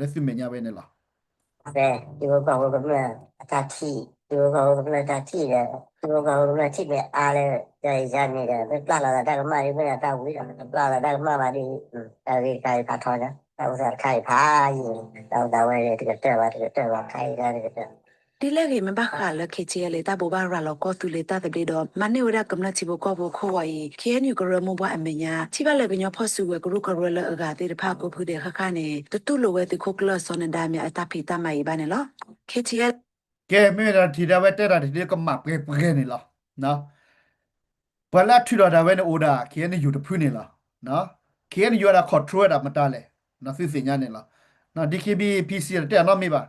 သုမဲာ်ညါဝဲန့ၣ်လီၤ. ထံဖိကီၢ်ဖိကမျၢၢ်အတၢ်ထံၣ် ထံဖိကီၢ်ဖိကမျၢၢ်တၢ်ထံၣ်ဒီး ထံဖိကီၢ်ဖိကမျၢၢ်ထံၣ်မ့ၢ်အါလၢ ယၤအံၤယၤန့ၣ်ဒီး မ့ၢ်ပျၢ်လီၤသးတၢ်ကမၣ်ဒီး မ့ၢ်ဒၣ်တၢ်ဝံၤဒီး ပျၢ်လီၤသးတၢ်ကမၣ်မးဒီး တၢ်ဂ့ၢ်တခါအံၤဖးထီညါ တၢ်အိၣ်သးတခါအံၤဖးယံာ်န့ၣ် တၢ်အိၣ်သးဝဲန့ၣ် တကတၢၢ်ဘၣ် တကတၢၢ်ဘၣ် ခါအံၤတၢ်တကတၢၢ် ဒ်လဲၣ်ဂ့ၤ မ့ၢ်ဘၣ်ဃးလၢ KTLA တၢ်ဘိးဘၣ်ရၤလီၤကီၢ်သူလ့ၤတၢ်သဘျ့ဒီး မၤန့ၢ်ဝဲဒၣ်ကမျၢၢ်ထံဖိကီၢ်ဖိခိၣ်ဂီၤအံၤ KNU ကရၢမိၢ်ပှၢ်အမဲာ်ညါ ထံၣ်ဘၣ်လၢကညီဖီၣ်စုကဝဲၤကရူၢ်ကရၢလၢအဂၤသ့ၣ်တဖၣ်ကိးဖုဒဲးဃၣ်ဃၣ်န့ၣ် တတူၢ်လိာ်ဝဲသုးခိၣ်ကျၢၢ်စီၤနဒါမ့ၢ်အတၢ်ဖံးတၢ်မၤအံၤဘၣ်န့ၣ်လီၤ. KTLA ကဲ မ့ၢ်ဝဲဒၣ်ထံၣ်ဒၣ်ဝဲတဲတၢ်တထံၣ်ဒၣ်ကမၣ်ပှဲၤပှဲၤန့ၣ်လီၤ. ပှၤလၢအထုးထီၣ်တၢ်ဝဲန့ၣ်အိၣ်ဒၣ် KNU တဖုန့ၣ်လီၤ. KNU ဝဲဒၣ် control ဝဲဒၣ်မတၤလဲၣ် သုသ့ၣ်ညါန့ၣ်လီၤ. DKBA PC တတဲအနီတမံၤဘၣ်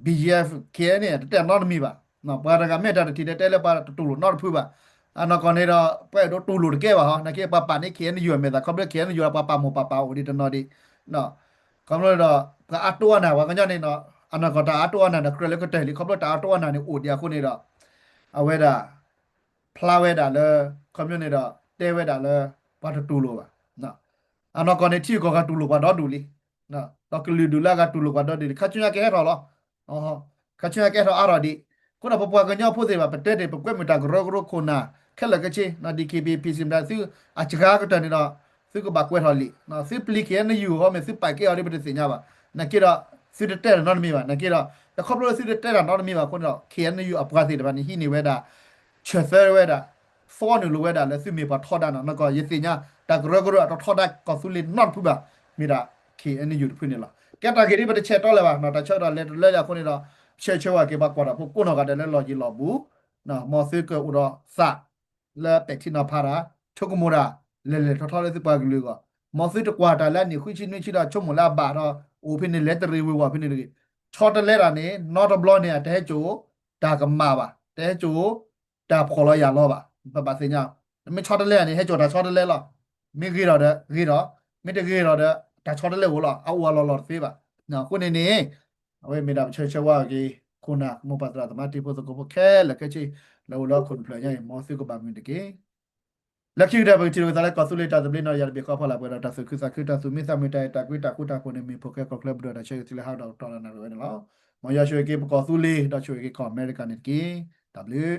BGF KNA တတဲအနီတမံၤဘၣ်. ပှၤတဂၤမ့ၢ်တၢ်တထံၣ်ဒၣ်တဲလၢပှၤတတူၢ်လိာ်နီတဖုဘၣ်. အနီၢ်ကီၢ်န့ၣ်ဒီး ပှၤအဲၣ်ဒိးတူၢ်လိာ်တကဲဘၣ်ဟီ နာ်က့ပှၤပာ်န့ၢ် KNU အမဲာ်သၣ် ခီဖျိ KNU ပှၤပာ်မိၢ်ပာ်ပၢ်အိၣ်ဒံးတနီၤဒံး ခီဖျိဒီး ပှၤအါတိအါနၢ် ပှၤကညီန့ၣ်ဒီး အနီၢ်ကီၢ်တၢ်အါတိအါနၢ်ဒီး ကြၢးလၢကတၢၢ်လံ ခီဖျိတၢ်အါတိအါနၢ်န့ၣ် အိၣ်ဒံးအဃိန့ၣ်ဒီး အဝဲဒၣ် ဖျါဝဲဒၣ်လၢ ခီဖျိန့ၣ်ဒီး တဲဝဲဒၣ်လၢ ပှၤတတူၢ်လိာ်ဘၣ်. အနီၢ်ကီၢ်န့ၣ် ထံဂုၤကီၢ်ဂၤတူၢ်လိာ်ပှၤဒီဒူၣ်လံ. ဒီးကလုာ်ဒူၣ်လၢအဂၤတူၢ်လိာ်ပှၤဒီဒူၣ်လံ ခါဆူညါကဟဲထီၣ်လီၤ. ခါဆူညါကဟဲထီၣ်အါထီၣ်ဒံး. အဃိဒီးပပှၤကညီဖိသ့ၣ်တဖၣ် ပတဲတ့ၢ် ပကွဲမုာ်တၢ်ကရၢကရိခိၣ်နၢ် ခဲလၢာ်ခဲဆ့ DKBA PC မတၤ သုအစှၤကတၢၢ်န့ၣ်ဒီး သုကဘၣ်ကွဲးထီၣ်လံာ်. သုပျံၤ KNU ဟီ မ့ၢ်သုပာ်ကဲအီၤဒီး ပတသ့ၣ်ညါဘၣ်. နာ်က့ဒီး သုတတဲတၢ်နီတမံၤဘၣ်. နာ်က့ဒီး တခီဖျိလၢသုတတဲတၢ်နီတမံၤဘၣ်အဃိန့ၣ်ဒီး KNU အပှၤသ့ၣ်တဖၣ်န့ၣ် ဟံးန့ၢ်ဝဲဒၣ် ဆၢသၢဝဲဒၣ် သီနုာ်လိာ်ဝဲဒၣ်လၢသုမ့ၢ်ပှၤထီဒါနီၢ်နီၢ်ကီၢ် ယသ့ၣ်ညါ တၢ်ကရၢကရိအတထီဒါကီၢ်သူလ့ၤနီတဖုဘၣ် မ့ၢ်ဒၣ် KNU တဖုန့ၣ်လီၤ. ကဲတၢ်ဂ့ၢ်ဒ်ပတဆဲးတီလၢၤဘၣ် တၢ်ဆၢကတီၢ်လဲၤတလၢလၢအဃိန့ၣ်ဒီး ဆၢဆၢဝဲက့ၤပှၤကွၢ်တၢ်ဖိကိးနီၢ်ဂၤဒဲးလၢလီၢ်ယံၤလီၢ်ဘူး မ်သုကအိၣ်ဒီးသး လၢပဲာ်ထံနီၤဖးတၢ် ဆိကမိၣ်တၢ် လဲၤလဲၤထီထီလၢသုပှၤကလုာ်အဂီၢ် မ်သုတကွၢ်တၢ်လၢအနံၣ်ဃုဆံနွံဆံဒီးဆိကမိၣ်လၢအဘၣ်ဒီး အိၣ်ဖဲန့ၣ်လဲၤတရံးဝ့ၤဝီၤဖဲန့ၣ်တဂ့ၤ ဆီတလဲတၢ်န့ၣ် နီတဘျီန့ၣ် အတဟဲစိာ် တၢ်ကမၣ်ဘၣ် တဟဲစိာ် တၢ်ဖှီၣ်လီၤယာ်လီၤဘၣ် ပဘၣ်သ့ၣ်ညါ မ့ၢ်ဆီတလဲန့ၣ် ဟဲစိာ်တၢ်ဆီတလဲလီၤ မ့ၢ်ဂ့ၤထီၣ်ဒီးဂ့ၤထီၣ် မ့ၢ်တဂ့ၤထီၣ်ဒီး တၢ်ဆီတလဲအိၣ်လီၤ အအိၣ်အလီၢ်လီၢ်တသ့ဘၣ် အဃိန့ၣ်န့ၣ် အဝဲမ့ၢ်ဒၣ်ပဆၢဆၢဝဲက့ၤ ခိၣ်နၢ်မိၢ်ပၢ်သရၣ်သမါတံၤဖိသကိးဖိခဲလၢာ်ခဲဆ့ လၢအိၣ်လၢဟီၣ်ခိၣ်တဖျၢၣ်ညါအံၤ မ်သုကဘၣ်မုာ်တက့ၢ်. လၢခံကတၢၢ်ပကထံၣ်လိာ်သးလၢကီၢ်သူလ့ၤတၢ်သဘျ့နီၢ်ယၤတဘ့ၣ်ဃီဖီလာ်ပှဲၤဒီးတၢ်သူၣ်ခုသးခုတၢ်သူၣ်မံသးမုာ်တၢ်အဲၣ်တၢ်ကွံတၢ်ဃူတၢ်ဖိးန့ၣ် မ့ၢ်ဖိၣ်ဃဲကီၢ်ချၢပဒိၣ်တၢ်ဆၢဂ့ၤသုလၢဟးဒီးကတီၢ်လၢနၣ်ရံၣ်ဝဲန့ၣ်လီၤ. မ်ယွၤဆိၣ်ဂ့ၤက့ၤပကီၢ်သူလ့ၤ ဒီးဆိၣ်ဂ့ၤက့ၤကီၢ်အမဲရကၤန့ၣ်တက့ၢ်. တၢ်ဘျုး